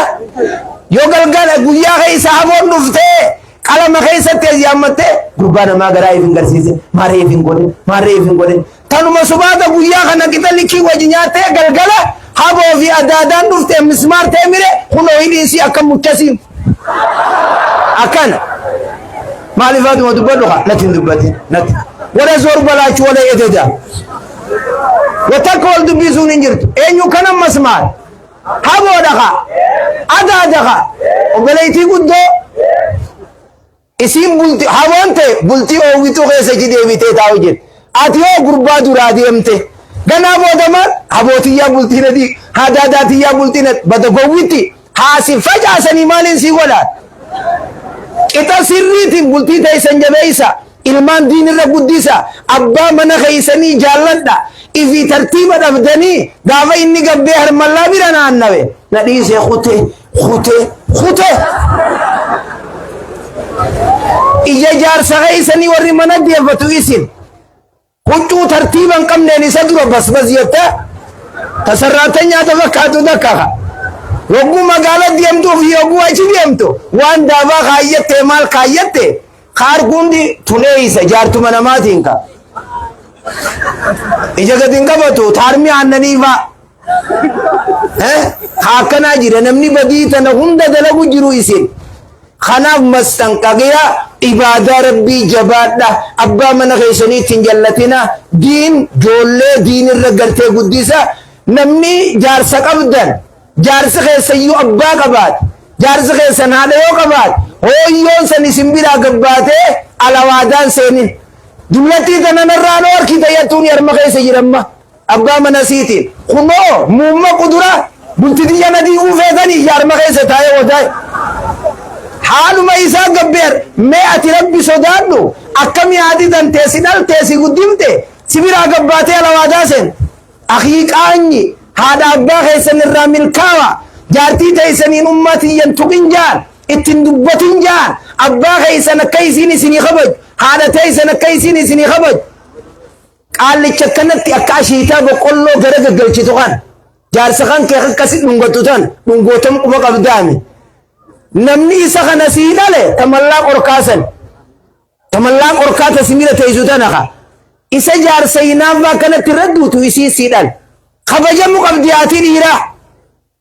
Speaker 3: Yoo galgala guyyaa keessa haboon dhuftee qalama keessatti as yaammattee, gurbaa namaa garaa if hin garsiise, maarree if hin godhin, maarree if hin godhin. Tanuma subaata guyyaa kana qixa likii wajji nyaattee, galgala haboo fi adaadaan dhuftee mismaar ta'e mire kunoo hidhiinsi akka muchasiin. Akkana. Maaliif aduma dubbadhu haa natti hin dubbatin natti. Wara zoor balaachuu wala ededa. Watakka wal dubbisuun hin jirtu. Eenyu kana masmaar? Haboodha kaa. Adaada kaa. Obboleettii guddoo isiin bulti haboon ta'e bultii oowwituu keessa achi deebitee taa'u jirti. Ati hoo gurbaa duraa deemte. Ganaa booda maal? Habootiyyaa bultii na diig. Hadaadaatiyyaa bultii na bada gowwitti. Haasi facaasanii maaliin sii godhaan? Qixa sirriitiin bultii teessan jabeessa. Ilmaan diinirra guddisa. Abbaa mana keessanii jaalladha. Ifii tartiiba dhabdanii gaafa inni gabbee harmallaa bira naannawe. Na dhiisee kute, kute, kute. Ija jaarsa keessanii warri mana deeffatu isin. Huccuu tartiiba hin qabneen isa dura basbas jetta tasarraatan nyaata fakkaatu takka. Yogguu magaala deemtuu fi yogguu achi deemtu waan daabaa kaayyatte, maal kaayyatte kaarkuundi tunee isa jaartuma namaatiin ka. Ija gadi hin qabatu taarmi aannanii fa'a. Haa akkanaa jira, namni badii tana hunda dalagu jiru isin. Kanaaf mastanqaqiya, ibaadaa rabbii jabaadha. Abbaa mana keessaniitti hin jallatina. Diin joollee diinirra gartee guddisa. Namni jaarsa qabdan, jaarsi keessayyuu abbaa qabaate, jaarsi keessan haadha yoo qabaate, hooyyoon san isin biraa gabbaatee alawaadaan seenin. Dullattii tana narraa noo harkita yattuun harma keessa jiramma. Abbaa mana siitiin kunoo muumma quduraa bulti tiyya na diiguu feetanii jaarma keessa taa'ee wadaa'e. Haaluma isaa gabbeer mee ati rabbi sodaadhu, akkami haati tantee si dhaltee si guddifte si biraa gabbaatee alawaadaa seen. Akii qaanyi haadha abbaa keessan irraa milkaawa, jaartii teessaniin ummaa tiyyan tuqin jaan, ittiin dubbatin jaan, abbaa keessan akka isiin isinii kabaju, haadha teessan akka isiin isinii kabaju. Qaallicha akkanatti akka ashiitaa boqqolloo gara gaggalchitu kan jaarsa kan kee akkasi dhungatu tan dhungootam quba qabdaami. Namni isa kana sii dhale tamallaa qorkaasan. Tamallaa qorkaa tasimira teessu tana ka. Isa jaarsa hinaaffaa akkanatti irra duutu isii sii dhale. Kabajamu qabdi haati dhiiraa.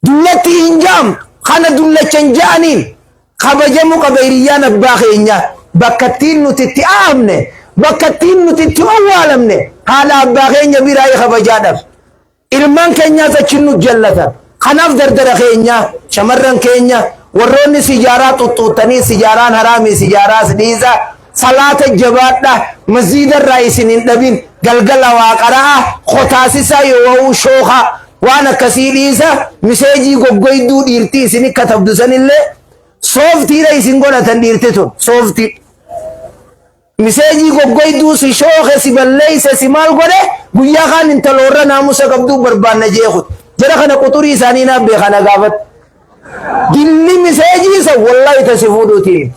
Speaker 3: Dullatti hin ja'amtu. Kana dullacha hin ja'aniin kabajamu qaba hiriyyaan abbaa keenyaa. Bakka ittiin nuti itti aamne, bakka ittiin nuti itti owwaalamne haadha abbaa keenya biraa kabajaadhaaf. Ilmaan keenyaas achi nu jallatan. Kanaaf dardara keenya, shamarran keenya, warroonni sijaaraa xuxxuuttanii, sijaaraan haraamii, sijaaraas dhiisa. Salaata jabaadha, masjiidarraa isin hin dhabin, galgala waa qara'a, kotaasisaa yoo wa'uu shookaa waan akkasii dhiisa. Miseejii goggoyduu dhiirtii isin katabdu sanillee sooftiidha isin godhatan, dhiirti tun sooftii. Miseejii goggoyduu si shooke, si balleeyse, si maal godhe, guyyaa kaan intaloorra naamusa qabduu barbaanna jeekut. Jara kana quxurii isaanii naaf beekana gaafadhu. Dilli miseejii isa wallahi tasi fuudhuutiin.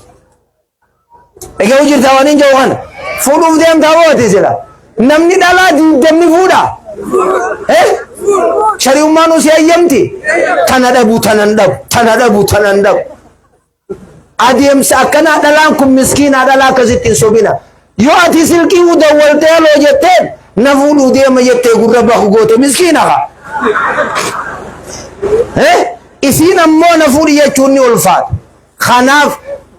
Speaker 3: Egaa jirta waan hin jiru kana. Fuudhuuf deemtaa booti sila. Namni dhalaa 20 fuudha. Eh? Shari'ummaan si hayyamti? Tana dhabu tanan dhabu tana dhabu tanan dhabu. Adeemsa akkanaa dhalaan kun miskiinaa dhalaa akkasitti hin sobina. Yoo ati silkii dawwaltee haloo jetteen na fuudhuu deema jettee gurra bahu goote miskiina haa. Isiin ammoo na fuudhi jechuun ni ulfaata. Kanaaf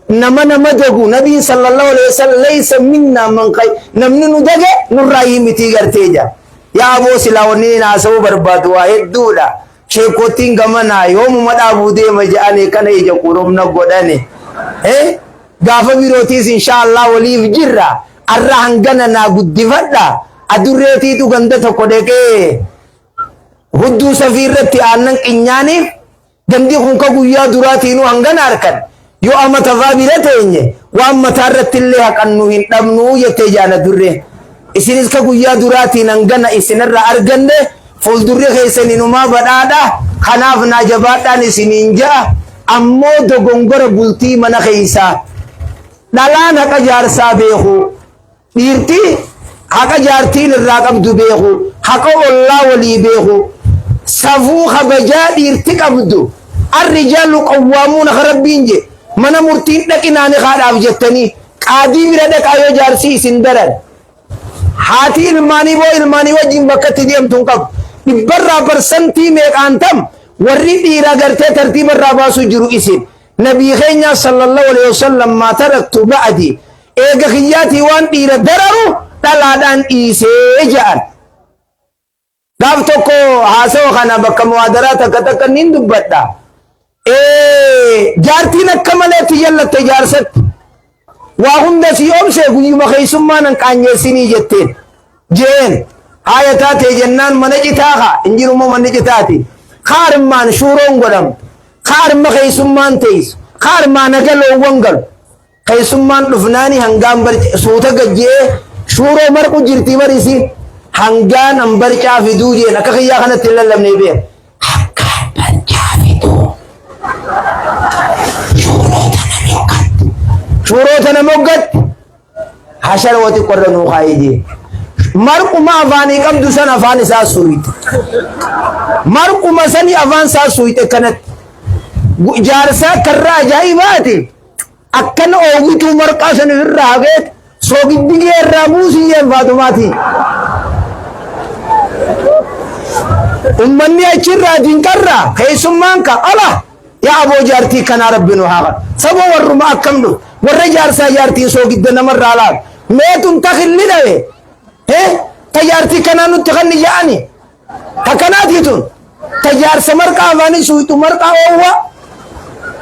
Speaker 3: nama nama dagu nabiin sallallahu alaihi wasallam laysa minna man qay namni nu dage nurraa mitii gartee jira. Yaa aboo silaa wanni inni haasa'uu barbaadu waa hedduudha. Sheekottiin gamanaa yoomuma dhaabuu deema jedhanii kana ija qurumna godhani. Gaafa birootiis inshaallah waliif jirra. Arra hangana naa guddifadha. Adurreetiitu ganda tokko dhaqee hudduu safii irratti aannan qinyaaniif gandi kun ka guyyaa duraatiinuu hangana harkan. Yoo amma tafaa bira teenye waan mataa irratti illee haqannu hin dhabnuu jettee jaana durree. Isinis ka guyyaa duraatiin hangana isinirraa arganne fuuldurri keessan inumaa badhaadha. Kanaaf naa jabaadhaan isiniin ja'a. Ammoo dogongora bultii mana keessaa. Dhalaan haqa jaarsaa beeku. Dhiirti haqa jaartiin irraa qabdu beeku. Haqa ollaa walii beeku. Safuu kabajaa dhiirti qabdu. Arrijaalu qawwaamuuna ka rabbiin je. Mana murtiin dhaqinaani haadhaaf jettanii qaadii bira dhaqaa yoo jaarsi isin daran. Haati ilmaanii boo ilmaanii wajjin bakka itti deemtu hin qabu. Dhibbarraa parsantii meeqaan tam warri dhiiraa gartee tartiiba irraa baasuu jiru isin. Nabii keenya sallallahu alaihi wasallam maa taraktu ba'di. Eega kiyyaatii waan dhiira dararu dhalaadhaan dhiisee ja'an. Gaaf tokko haasawa kana bakka muhaadaraa takka takka niin dubbadha. Jaartiin akka maleetti jallatte jaarsatti. Waa hunda si obse guyyuma keessummaa nan qaanyeessinii jetteen. Jeen haaya taatee jennaan mana citaa kaa hin jiru immoo manni citaati. Kaarmaan shuuroon godhamu. Kaarma keessummaan teessu. Kaarmaa naga loowwan galu. Keessummaan dhufnaani hangaan suuta gajjee shuuroo marqu jirti barisi hangaan an barcaa fiduu jeen akka kiyyaa kanatti hin lallabnee beek. Hangaan barcaa fiduu shuuroo tana moggatti. Shuuroo tana moggatti hashara wati qorra nuu kaayee jee. Marquma afaanii qabdu san afaan isaa suuyite. Marquma sani afaan isaa suuyite kanatti. Jaarsaa karraa ajaa'ibaati. Akkana oomituu marqaa san ofirraa hafeet soogiddi kee irraa buusii jeen Faaxumaatii. Ummanni achirraa dinqarraa keessummaan ka ala yaa aboo jaartii kanaa rabbi nu haa qabu. Saba warruma akkam dhufu warra jaarsaa jaartiin soogidda namarraa laalu. Meetun takilli dhabe. Ta jaartii kanaa nutti kan ja'ani. Takkanaatii tun ta jaarsa marqaa afaanii suuxu marqaa oowwa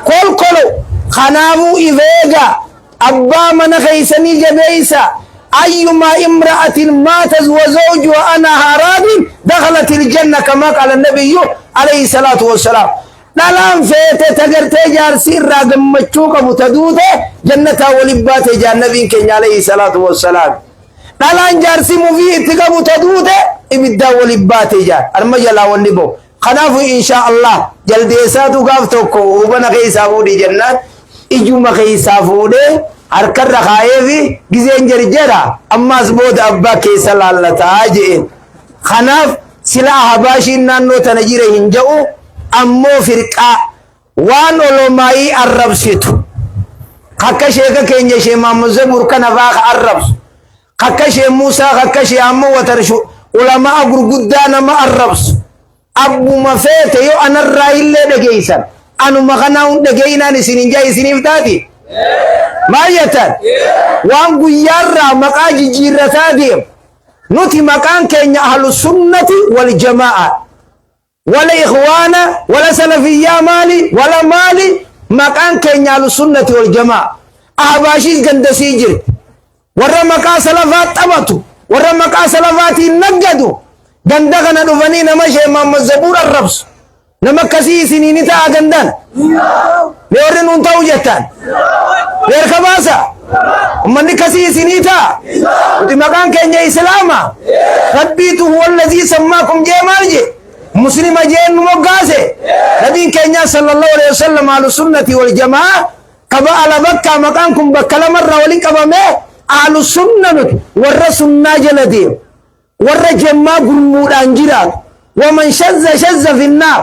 Speaker 3: kolkolo. Kanaafuu ifeega abbaa mana keessanii jabeessa. Ayyumaa imra'atin maatat wa zawjuha anha raadin dakhalat aljanna kama qaala nabiyyu alayhi salaatu wassalaam. Dhalaan feete ta gartee jaarsi irraa gammachuu qabu ta duute jannataa waliin baate jaan nabiin keenya alayhi salaatu wassalaam. Dhalaan jaarsi mufii itti qabu ta duute ibiddaan waliin baate jaan arma jalaa wanni ba'u. Kanaafuu inshaa Allah jaldeessaatu gaaf tokko hubana keessaa fuudhi jennaan ijuma keessaa fuudhee harkarra kaa'eefi gizeen jarjara ammaas booda abbaa keessa laallataa je'een. Kanaaf sila ahabaashiin naannoo tana jira hin ja'u ammoo firqaa waan olomaayii arrabsitu. Akka sheeka keenya ishee Maamud Zabuur kana fa'aa ka arrabsu. Akka ishee Muusaa akka ishee ammoo watarshu ulamaa gurguddaa nama arrabsu. Abbuma feete yoo anarraa illee dhageessan anuma kanaa hun dhageeyinaan isin hin jaa isiniif taati. Maal jettan? Waan guyyaarraa maqaa jijjiirrataa deemu. Nuti maqaan keenya ahlu sunnati wal jamaa'a. Wala ikhwaana, wala salafiyyaa maali, wala maali maqaan keenya ahlu sunnati wal jamaa'a. Ahbaashiis gandasii jirti. Warra maqaa salafaa taphatu, warra maqaa salafaatiin naggadu, ganda kana dhufanii nama ishee Mahammad Zabuur arrabsu. Nama akkasii isinii ni ta'a gandaan. Mee warri nuun ta'u jettan. Mee harka baasa. Ummanni akkasii isinii ta'a. Nuti maqaan keenya Islaama. Rabbiitu huwa allazii sammaakum jee maal jee? Muslima jeen nu moggaase. Nabiin keenya sallallahu alaihi wasallam ahlu sunnati wal jamaa kaba ala bakka maqaan kun bakka lamarraa waliin qabame ahlu sunna nuti warra sunnaa jala deemu. Warra jemmaa gurmuudhaan jiraatu.
Speaker 1: Waman shazza shazza finnaar.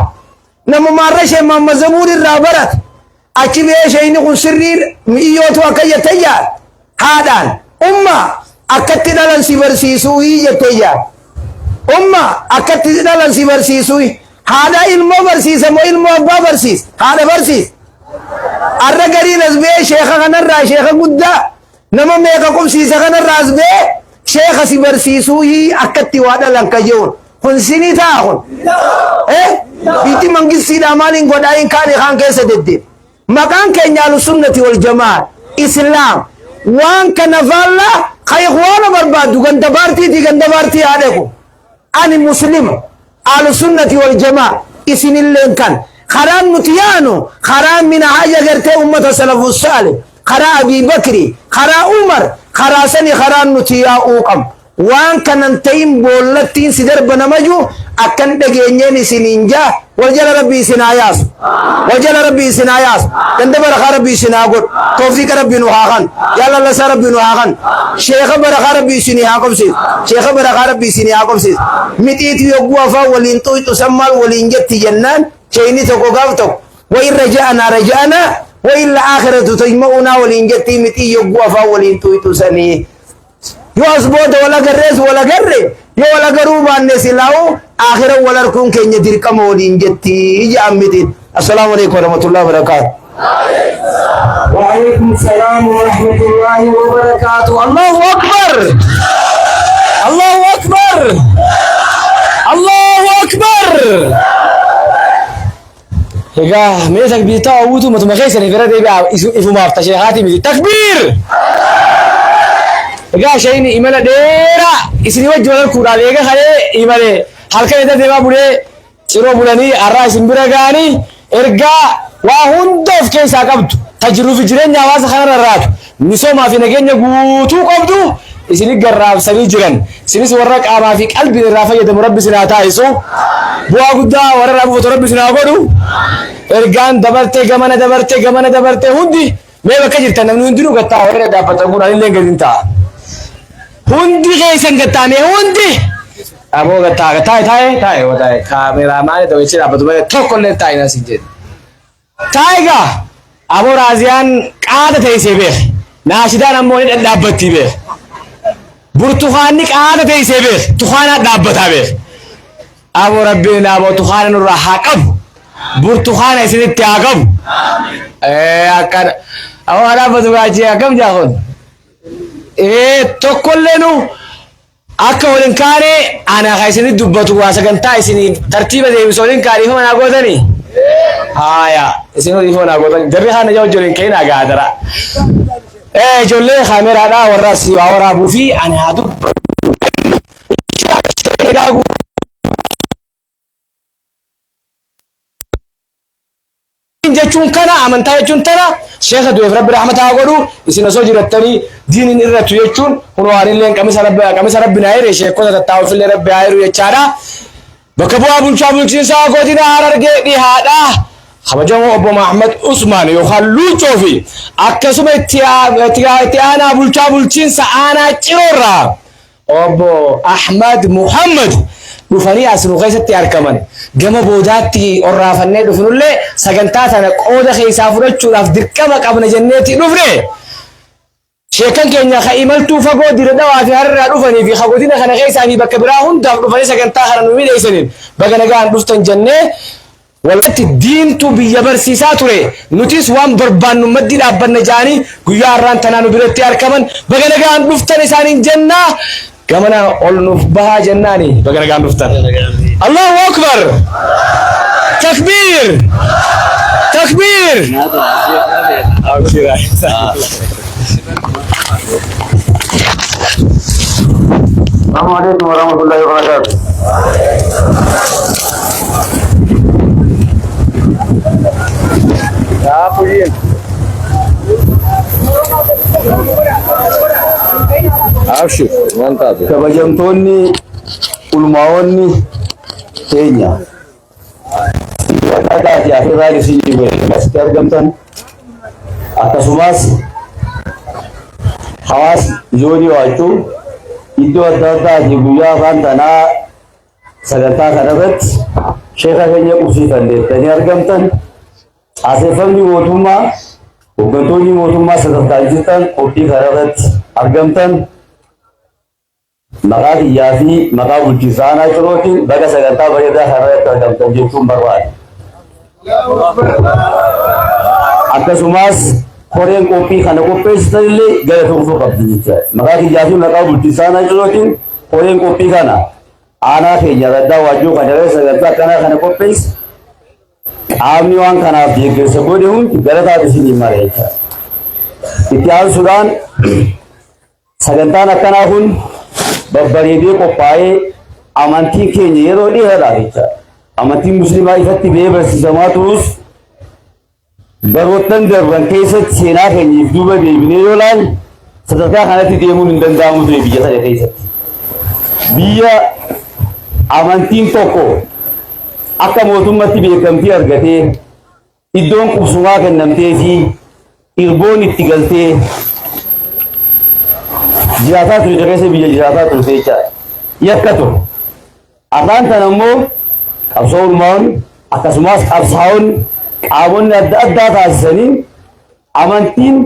Speaker 1: Namumaarra Sheekh Muhammad Zabuur irraa barate. Achi ba'ee sheeyni kun sirrii mi'iyyootu akka jette jaal. Haadhaan umma akkatti dhalan si barsiisuuhi jette jaal. Umma akkatti dhalan si barsiisuuhi. Haadha ilmoo barsiisa moo ilmoo abbaa barsiisa? Haadha barsiisa. Arra gariin as ba'ee sheekha kanarraa sheekha guddaa nama meeqa qubsiisa kanarraa as ba'ee sheekha si barsiisuuhi akkatti waa dhalan ka je'uun. Kun sinii ta'a kun. Eh? Biitti mangistiidhaa maaliin godhaa hin kaane kaan keessa deddeema. Maqaan keenya Ahlusunnati wal Jamaa Islaam. Waan kana faallaa ka ikhwaana barbaaddu ganda paartiitii ganda paartii haa dhaqu. Ani muslima Ahlusunnati wal Jamaa isinilleen kan. Karaan nuti yaanu karaa minhaja gartee ummata salafu saalih karaa Abii Bakri karaa Umar karaa sani karaan nuti yaa'uu qabnu. Waan kana hin ta'in boollattiin si darba nama ji'u akka hin dhageenyeen isiniin ja'a wal jala rabbi isin haa yaasu wal jala rabbi isin haa yaasu ganda barakaa rabbi isin haa godhu toofiiqa rabbi nu haa kanu jaalala rabbi nu haa kanu sheekha barakaa rabbi isinii haa qobsiisu sheekha barakaa rabbi isinii haa qobsiisu mixiitu yogguu afaan waliin xuyxu san maal waliin jetti jennaan sheeyni tokko gaaf tokko wa in raja'anaa raja'anaa wa illa aakhiratu tajma'unaa waliin jetti mixii yogguu afaan waliin xuyxu sanii. Yoo as booda wal agarrees wal agarre, yoo wal agaruu baanne silaa'u aakhira wal arkuun keenya dirqama waliin jetti ja'an miti. Assalaamu alaikum warahmatullahi wabarakatuh.
Speaker 2: وعليكم السلام ورحمة الله وبركاته. الله أكبر، الله أكبر، الله أكبر. Egaa mee takbiirtaa hawwitu matuma keessanii bira deebi'aa ifumaaf tasheekaatii miti takbiir. Egaa shayni imala dheeraa isinii wajji wal arguudhaaf eega kalee imale halkan edda deemaa bulee ciroo bulanii har'aa isin bira ga'anii ergaa waa hunda of keessaa qabdu ta jiruu fi jireenya hawaasa kanarra raatu misoomaa fi nageenya guutuu qabdu isini garraamsanii jiran. Isinis warra qaamaa fi qalbiin irraa fayyadamu Rabbi isin haa taasisu. Bu'aa guddaa warra irraa buufatu Rabbi isin haa godhu. Ergaan dabarte gamana dabarte gamana dabarte hundi mee bakka jirtan namni hundinuu gattaa warra dhaabbatan kun anillee gadi hin ta'a. Hundi keessan gattaa mee hundi. Aboo gattaa taa'e taa'e taa'e taa'e kaameraamaanii ta'u jecha dhaabbatu malee tokko illee taa'e nas hin jedhu. Taayigaa! Aboo Raaziyaan qaata teessee beek. Naashidaan ammoo ni dhadhaabbattii beek. Burtukaanni qaata teessee beek. Tukaanaa dhaabbataa beek. Aboo Rabbiin aboo tukaana nurraa haa qabu. Burtukaana isinitti haa qabu. Ee akkana. Aboo haa dhaabbatu gaachee akkam jaa kun. Ee tokkollee nu Akka wal hin kaane ana ka isinitti dubbatu waa sagantaa isinii tartiiba deebisu wal hin kaane dhiifama naa gootanii? Haaya isin dhiifama naa gootan jarri kaan ija wajjin hin ka'in hagaa dara. Ee ijoollee kaameraadhaa warra asii waa waraabuu fi ani haa dubbatu. Jechuun kana amantaa jechuun tana sheekha du'eef rabbi rahmata haa godhu isin osoo jirattanii diiniin irrattu jechuun kunoo anilleen qamisa rabbi qamisa rabbi naa hire sheekota tattaa'uufillee rabbi haa hiru jechaadha. Bakka bu'aa bulchaa bulchiinsaa godina Harargee dhihaadha. Kabajamoo obbo Mahammad Usmaan yookaan Luuccoo fi akkasuma itti aanaa bulchaa bulchiinsa aanaa Ciroorraa Obbo Ahmad Muhammad dhufanii as nu keessatti argaman. Gama boodaatti orraafannee dhufnullee sagantaa tana qooda keessaa fudhachuudhaaf dirqama qabna jenneeti dhufne. Sheekkan keenya ka imaltuu fagoo Dire Dhawaa fi Hararraa dhufanii fi ka godina kana keessaa fi bakka biraa hundaaf dhufanii sagantaa kana nu miidheessaniin baga nagaan dhuftan jennee Wallatti diintu biyya barsiisaa ture nutis waan barbaannu maddii dhaabbanna ja'anii guyyaa har'aan tanaa nu biratti arkaman baga nagaan dhuftan isaaniin jenna gamana ol nuuf bahaa jennaani baga nagaan dhuftan. Allahu Akbar! Takbiir! Takbiir!
Speaker 4: Assalamu alaikum warahmatullahi wabarakatuh.
Speaker 2: Abshir waan taate.
Speaker 4: Kabajamtoonni ulmaa'onni keenya Dhaqaatii asirraa isin asitti argamtan akkasumas hawaasni zoonii waachuu iddoo adda addaatii guyyaa afaan tanaa sagantaa kana irratti sheeka keenya qubsiifanneettanii argamtan, caaseeffamni mootummaa, hooggantoonni mootummaa sadarkaan jirtan qophii kana irratti argamtan, maqaa kiyyaa fi maqaa bulchiinsa aanaa Cirootiin baga sagantaa bareedaa kana irratti argamtan jechuun barbaada. Akkasumas koreen qophii kana qopheessitan illee galatoomsuu qabdi jechuudha. Maqaa kiyyaa fi maqaa bulchiinsa aanaa Cirootiin koreen qophii kana aanaa keenya Raddaa Waajjoo kana irratti sagantaa akkanaa kana qopheesse, qaamni waan kanaaf deeggarsa godhe hundi galataaf isinii mara jechuudha. Itti aansuudhaan, sagantaan akkanaa kun babbareedee qophaa'ee amantiin keenya yeroo dheeraadhaaf jechuudha. Amantiin Musliimaa ifatti ba'ee barsiisamaa turus, baroottan darban keessatti seenaa keenyaaf duuba deebinee yoo ilaalle, sadarkaa kanatti deemuun hin danda'amu ture biyya sana keessatti. Biyya amantiin tokko akka mootummatti beekamtii argatee, iddoon qubsumaa kennamtee fi irboon itti galtee jiraataa turte keessa biyya jiraataa turte jechaadha. Yakka ture. Afaan kana immoo qabsoo ulmaa'oon akkasumas qabsaa'onni qaamonni adda addaa taasisanii amantiin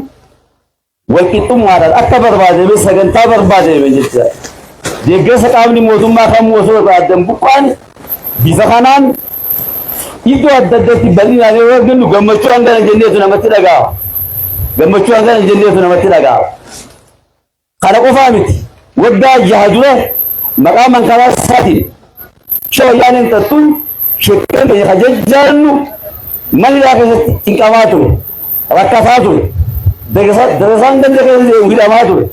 Speaker 4: walqixxummaadhaan akka barbaadame, sagantaa barbaadame jechuudha. Deeggarsa qaamni mootummaa kamuu osoo irraa adda hin buqqaane bifa kanaan iddoo adda addaatti bal'inaan yeroo argannu gammachuu hangana jenneetu namatti dhaga'ama. Gammachuu hangana jenneetu namatti dhaga'ama. Kana qofaa miti. Waggaa 6 dura maqaa mankaraa isaatiin shawayyaaneen xaxxuun sheekkan keenya kan jajjaannu mana hidhaa keessatti cinqamaa ture. Rakkataa ture. Darasaan ganda keessa deemu hidhamaa ture.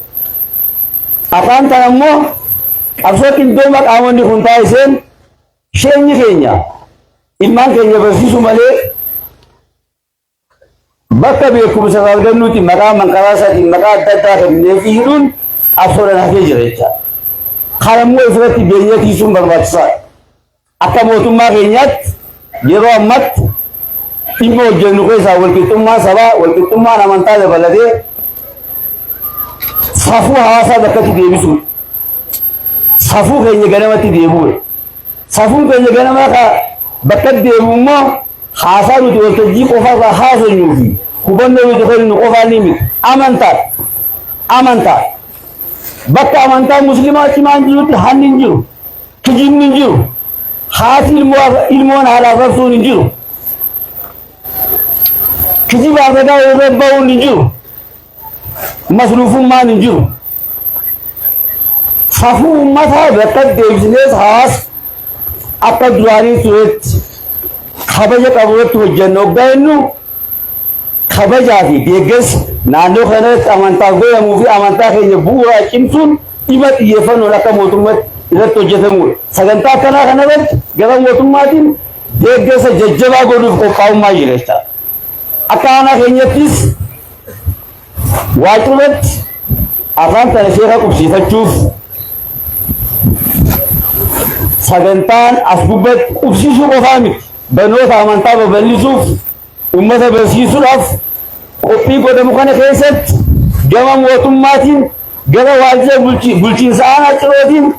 Speaker 4: Afaan kana immoo qabsoo qindooma qaamonni kun taasiseen sheenyi keenya ilmaan keenya barsiisuu malee bakka beekumsa irraa argannuuti maqaa mankaraa isaatiin maqaa adda addaa kennee fi hidhuun qabsoodhaan hafee jira jechaadha. Kana immoo ifirratti beeknee tiisuun barbaachisaadha. Akka mootummaa keenyaatti yeroo ammatti dhimma hojjennu keessaa walqixxummaan sabaa, walqixxummaan amantaa dabalatee safuu hawaasaa bakkatti deebisuudha. Safuu keenya ganamatti deebi'uudha. Safuun keenya ganamaa ka bakka deebi'u immoo haasaa nuti waltajjii qofa irraa haasofnuu fi hubannoo nuti kennu qofaan ni miti. Amantaadha. Amantaa. Bakka amantaa Muslimaa cimaan jirutti hanni hin jiru. Kijibni hin jiru. Haati ilmoon haadhaaf rabsuun hin jiru. Kijibaaf ragaa irra ba'uun hin jiru. Masruufummaan hin jiru. Safuu uummataa bakka deebisnees hawaasa akka duraanii turetti kabaja qabu irratti hojjennu hoggaa jennu, kabajaa fi deeggarsi naannoo kanatti amantaaf godhamuu fi amantaa keenya bu'uuraa cimsuun dhimma xiyyeeffannoon akka mootummaatti irratti hojjetamudha. Sagantaa akkanaa kanarratti gara mootummaatiin deeggarsa jajjabaa godhuuf qophaa'ummaa jira jechaadha. Akka aanaa keenyattis Waacirratti afaan kana sheeka qubsiifachuuf sagantaan as gubbatti qubsiisuu qofaa miti. Barnoota amantaa babal'isuuf, uummata barsiisuudhaaf qophii godhamu kana keessatti gama mootummaatiin, gara waajjira bulchiinsa aanaa Cirootiin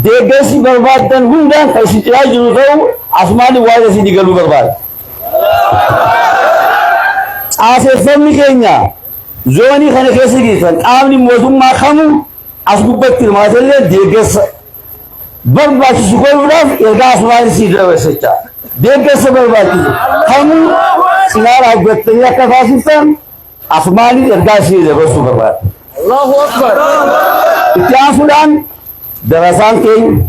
Speaker 4: deeggarsi barbaaddan hundaan kan isin cinaa jiru ta'uu asumaan waa'ee isinii galuu barbaada. Caaseffamni keenya zoonii kana keessa jirtan, qaamni mootummaa kamuu as gubbatti hirmaatellee deeggarsa barbaachisu godhuudhaaf ergaa asumaan isii dabarsa jecha. Deeggarsa barbaachisu kamuu cinaa dhaabbattanii akka taasiftan asumaan ergaa isii dabarsuu barbaada.
Speaker 2: Allahu Akbar.
Speaker 4: Itti aansuudhaan darasaan keenya,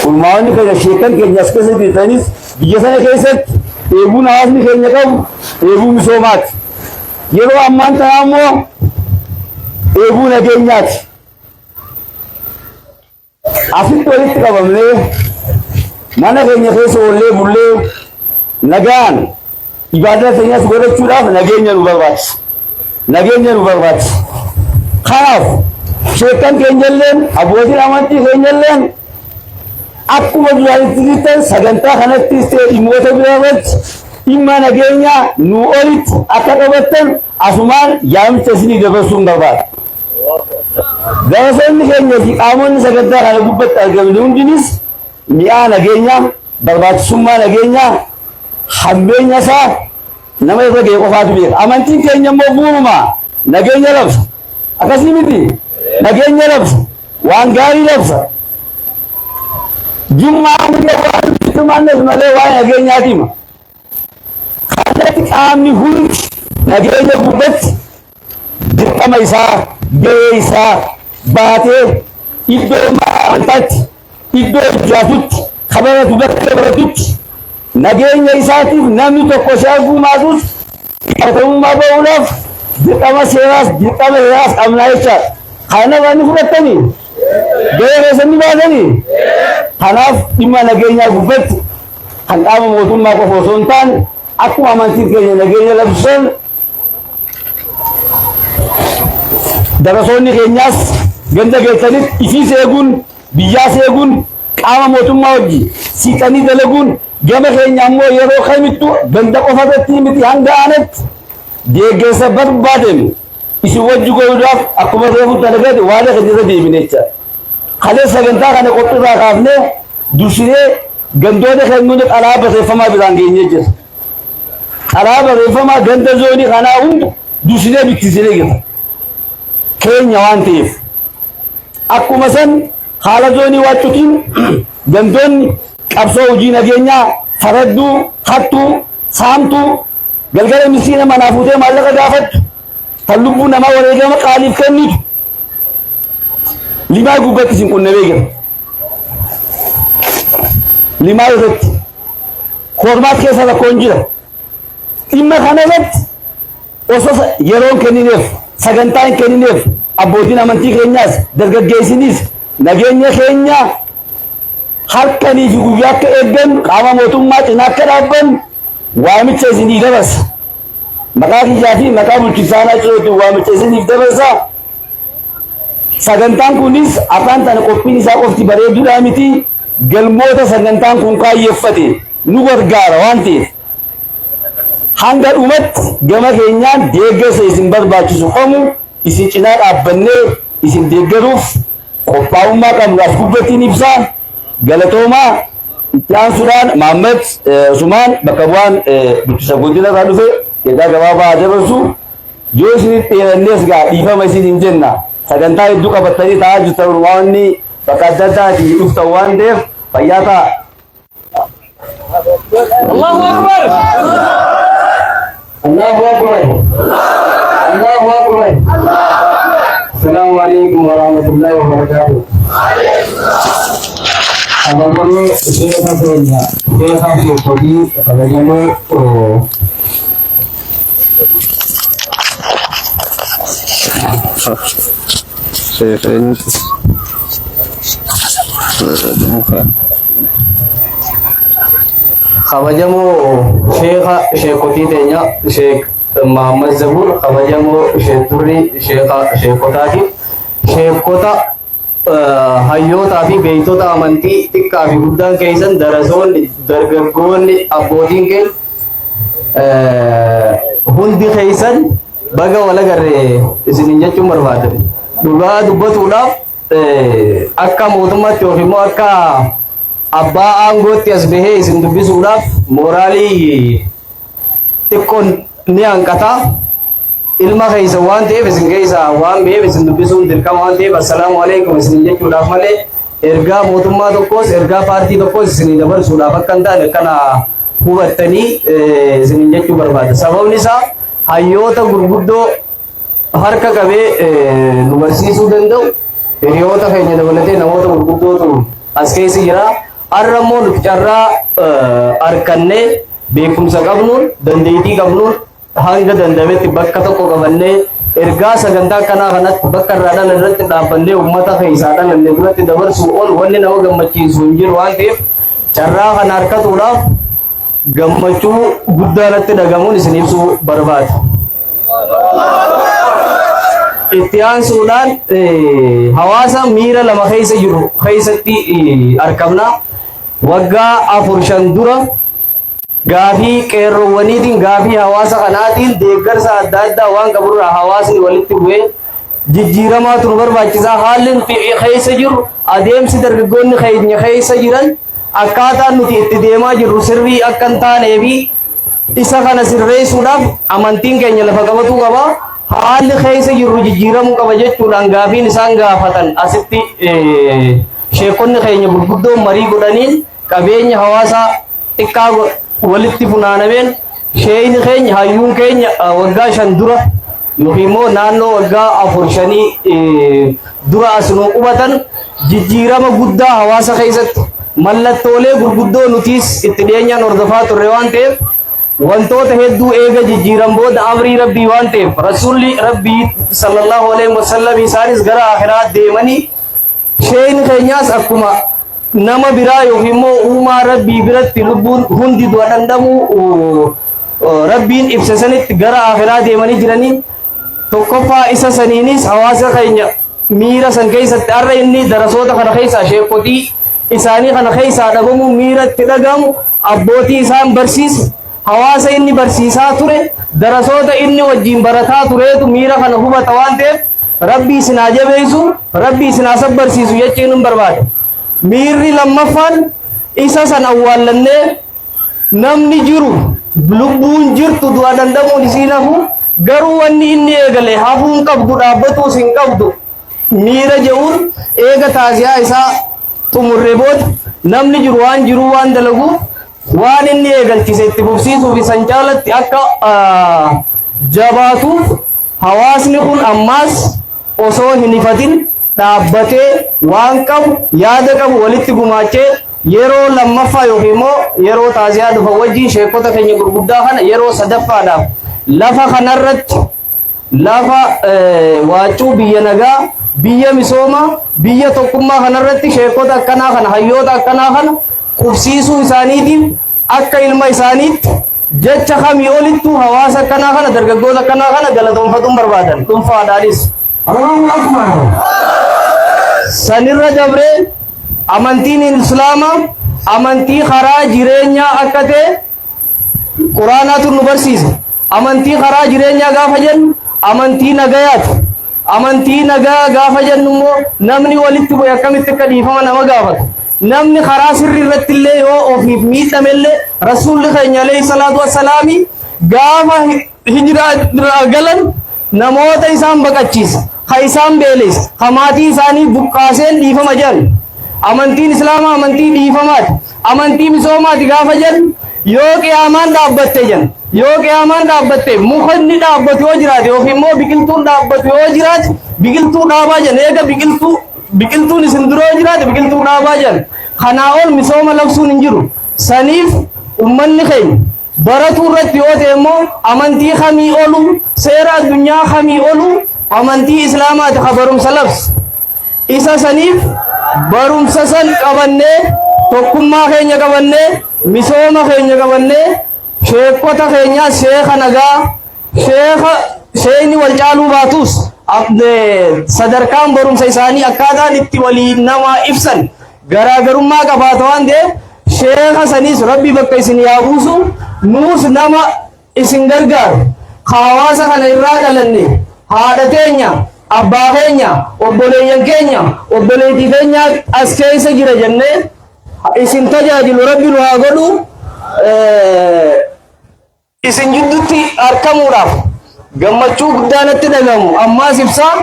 Speaker 4: ulmaa'onni keenya, sheekan keenya as keessa jirtanis, biyya sana keessatti dheebuun hawaasni keenya qabu dheebuu misoomaati. Yeroo ammaan tanaa immoo dheebuu nageenyaati. Asitti walitti qabamnee mana keenya keessa oollee bullee nagaan ibaadaa keenyas godhachuudhaaf nageenya nu barbaachisa. Nageenya nu barbaachisa. Kanaaf sheekan keenyalleen, abbootiin amantii keenyalleen akkuma duraanitti jirtan sagantaa kanattis ta'e dhimmoota biraa irratti dhimma nageenyaa nu olitti akka qabattan asumaan yaamicha isinii dabarsuun barbaada. Darasoonni keenya fi qaamonni sagantaa kana gubbatti argamne hundinis Mi'aa nageenyaa, barbaachisummaa nageenyaa, hammeenya isaa nama irra ga'e qofaatu beeka. Amantiin keenya immoo bu'uuruma nageenya labsa. Akkasii miti? Nageenya labsa. Waan gaarii labsa. Jummaan illee waan hirmaannes malee waa'ee nageenyaati hima. Kanatti qaamni hundi nageenya gubbatti dirqama isaa, gahee isaa baatee iddoo amantaatti, iddoo jiraatutti, kabaratu bakka baratutti nageenya isaatiif namni tokko si arguu maatus gaafatamummaa bahuudhaaf dirqama seeraas dirqama heeraas qabnaa jechaadha. Kana irraa ni fudhattanii? Gahee keessan ni baatanii? Kanaaf dhimma nageenyaa gubbatti kan qaama mootummaa qofa osoo hin taane akkuma amantiin keenya nageenya labsan darasoonni keenyaas ganda geessanitti ifiis eeguun biyyaas eeguun qaama mootummaa wajji siiqanii dalaguun gama keenya ammoo yeroo kamittuu ganda qofa irratti miti hanga aanatti deeggarsa barbaadame isin wajji godhuudhaaf akkuma reefu dalagate waan keenya irra deebine jecha. Kalee sagantaa kana qophiirraa kaafnee dursinee gandoota keenya hunda xalaa barreeffamaa biraan geenyee jira. Xalaa barreeffamaa ganda zoonii kanaa hunda dursinee bittinsinee jira. Keenya waan ta'eef. Akkuma san haala zoonii waaccutiin gandoonni qabsoo hojii nageenyaa faradduu, hattuu, saamtuu, galgala miskiina manaa fuutee maallaqa gaafattu, tan lubbuu namaa wareegama qaaliif kennitu limaa gubbatti isin qunnamee jira. Limaa irratti kormaat keessa rakkoon jira. Dhimma kana irratti osoo yeroon kennineef sagantaa hin kennineef abbootiin amantii keenyaas dargaggeessinis nageenya keenya halkanii fi guyyaa akka eeggannu qaama mootummaa cinaa akka dhaabbannu waamicha isinii dabarsa. Maqaa kiyyaa fi maqaa bulchiinsa aanaa Cirootiin waamicha isiniif dabarsa. Sagantaan kunis afaan tana qophiin isaa qofti bareeduudhaa miti galmoota sagantaan kun kaayyeffate nu gargaara waan ta'eef hanga dhumatti gama keenyaan deeggarsa isin barbaachisu kamuu isin cinaa dhaabbannee isin deeggaruuf qophaa'ummaa qabnu as gubbattiin ibsaa. Galatoomaa. Itti aansuudhaan Mahammad Usmaan bakka bu'aan bulchiinsa godina irraa dhufe ergaa gabaabaa haa dabarsu. Yoo isinitti dheerannees gaa dhiifama isin hin jenna. Sagantaa hedduu qabattanii taa'aa jirtan waanni bakka adda addaatii dhuftan waan ta'eef fayyaa ta'a.
Speaker 2: Allahu Akbar!
Speaker 5: Allahu Akbar. Allahu Akbar. Assalamu alaikum warahmatullahi wabarakatuh. Kabajamoo sheeka keenya, sheeka sheekotii kabajamoo Kabajamoo sheeka sheekotii teenya Sheek Mahammad Zabuur, kabajamoo Sheek Durrii sheeka sheekotaati. Sheekota, hayyootaa fi beektota amantii xiqqaa fi guddaan keessan, darasoonni, dargaggoonni, abbootiin keenya hundi keessan baga wal agarre isiniin jechuun barbaada. Dhugaa dubbatuudhaaf akka mootummaatti yookiin immoo akka abbaa aangootti as bahee isin dubbisuudhaaf mooraalii xiqqoon ni hanqata. Ilma keessa waan ta'eef isin keessa waan baheef isin dubbisuun dirqama waan ta'eef assalaamu alaikum isin jechuudhaaf malee ergaa mootummaa tokkos ergaa paartii tokkos isinii dabarsuudhaaf akka hin taane kana hubattanii isiniin jechuu barbaada. Sababni isaa hayyoota gurguddoo harka qabee nu barsiisuu danda'u hiriyoota keenya dabalatee namoota gurguddootu as keessa jira. Har'a immoo nuti carraa harkannee beekumsa qabnuun dandeettii qabnuun hanga danda'ametti bakka tokko qabannee ergaa sagantaa akkanaa kanatti bakka irraa dhalan irratti dhaabbannee uummata keessaa dhalanne duratti dabarsuu ol wanni nama gammachiisu hin jiru waan ta'eef carraa kana harkatuudhaaf gammachuu guddaa natti dhagamuun isin ibsuu barbaada. Itti aansuudhaan hawaasa miira lama keessa jiru keessatti argamna. Waggaa 4-5 dura gaafii qeerroowwaniitiin, gaafii hawaasa kanaatiin deeggarsa adda addaa waan qaburraa hawaasni walitti bu'ee jijjiiramaatu nu barbaachisaa. Haalli nuti keessa jiru, adeemsi dargaggoonni keenya keessa jiran Akkaataan nuti itti deemaa jirru sirrii akka hin taanee fi isa kana sirreessuudhaaf amantiin keenya lafa qabatuu qaba. Haalli keessa jirru jijjiiramuu qaba jechuudhaan gaafiin isaan gaafatan asitti sheekonni keenya gurguddoon marii godhaniin qabeenya hawaasaa xiqqaa walitti funaanameen sheeyni keenya hayyuun keenya waggaa 5 dura yookiin immoo naannoo waggaa 4 5 dura as nu qubatan jijjiirama guddaa hawaasa keessatti mallattoolee gurguddoo nutiis itti dhiyeenyaan hordofaa turre waan ta'eef wantoota hedduu eega jijjiiran booda amrii rabbii waan ta'eef rasuulli rabbii sallallahu alaihi wasallam isaanis gara akhiraa deemanii sheeyni keenyaas akkuma nama biraa yookiin immoo uumaa rabbii biratti lubbuun hundi du'a dhandhamuu rabbiin ibse sanitti gara akhiraa deemanii jiranii tokkoffaa isa saniinis hawaasa keenya miira san keessatti har'a inni darasoota kana keessaa sheekotii isaanii kana keessaa dhabamuu miira itti dhagahamu abbootii isaan barsiise hawaasa inni barsiisaa ture darasoota inni wajjin barataa tureetu miira kana hubata waan ta'eef rabbii isin haa jabeessu rabbii isin haa sabbarsiisu jechuun hin barbaada. Miirri lammaffaan isa san awwaallannee namni jiru lubbuun jirtu du'a danda'uun isiin hafu garuu wanni inni eegale hafuu hin qabdu dhaabbatuus hin qabdu miira je'uun eega taaziyaa isaa xumurre booda namni jiru waan jiruu waan dalaguuf waan inni eegalchise itti fufsiisuuf isan caalatti akka jabaatuuf hawaasni kun ammaas osoo hin hifatin dhaabbatee waan qabu yaada qabu walitti gumaachee yeroo lammaffaa yookiin immoo yeroo taaziyaa dhufa wajjin sheekota keenya gurguddaa kana yeroo sadaffaadhaaf lafa kanarratti lafa waacuu biyya nagaa biyya misoomaa biyya tokkummaa kanarratti sheekota akkanaa kana hayyoota akkanaa kana qubsiisuu isaaniitiif akka ilma isaaniitti jecha kamii olittuu hawaasa akkanaa kana dargaggoota akkanaa kana galatoonfatuun barbaadan dhuunfaadhaanis. Sanirra dabree amantiin islaamaa amantii karaa jireenyaa akka ta'e quraanaatu nu barsiisa. Amantii karaa jireenyaa gaafa jennu amantii nagayaati. Amantii nagaa gaafa jennu immoo namni walitti bu'e akkamitti akka dhiifama nama gaafata. Namni karaa sirrii irratti illee yoo ofiif miidhame illee rasuulli keenya alayhi salaatu wassalaami gaafa hijiraa galan namoota isaan baqachiisa, ka isaan beeleessa, ka maatii isaanii buqqaaseen dhiifama jedhan. Amantiin Islaamaa amantii dhiifamaati. Amantii misoomaati gaafa jennu yoo qiyaamaan dhaabbatte jenna. Yoo qiyaamaan dhaabbatte mukni dhaabbatu yoo jiraate yookiin immoo biqiltuun dhaabbatu yoo jiraate biqiltuu dhaabaa jenna. Eega biqiltuu biqiltuun isin dura yoo jiraate biqiltuu dhaabaa jenna. Kanaa ol misooma labsuun hin jiru. Saniif ummanni keenya baratuu irratti yoo ta'e immoo amantii kamii olu seera addunyaa kamii olu amantii islaamaati ka barumsa labsu. Isa saniif barumsa san qabannee tokkummaa keenya qabannee misooma keenya qabannee sheekota keenyaa sheeka nagaa sheeka sheekni wal caaluu baatus sadarkaan barumsa isaanii akkaataan itti walii namaa ibsan garaagarummaa qabaata waan ta'eef sheeka saniis rabbi bakka isin yaa buusu nuus nama isin gargaaru ka hawaasa kana irraa dhalanne haadha teenya abbaa keenya obboleeyyan keenya obboleettii keenya as keessa jira jennee isin tajaajilu rabbi nu haa godhu isin jidduutti argamuudhaaf gammachuu guddaa natti dhagahamu ammaas ibsaa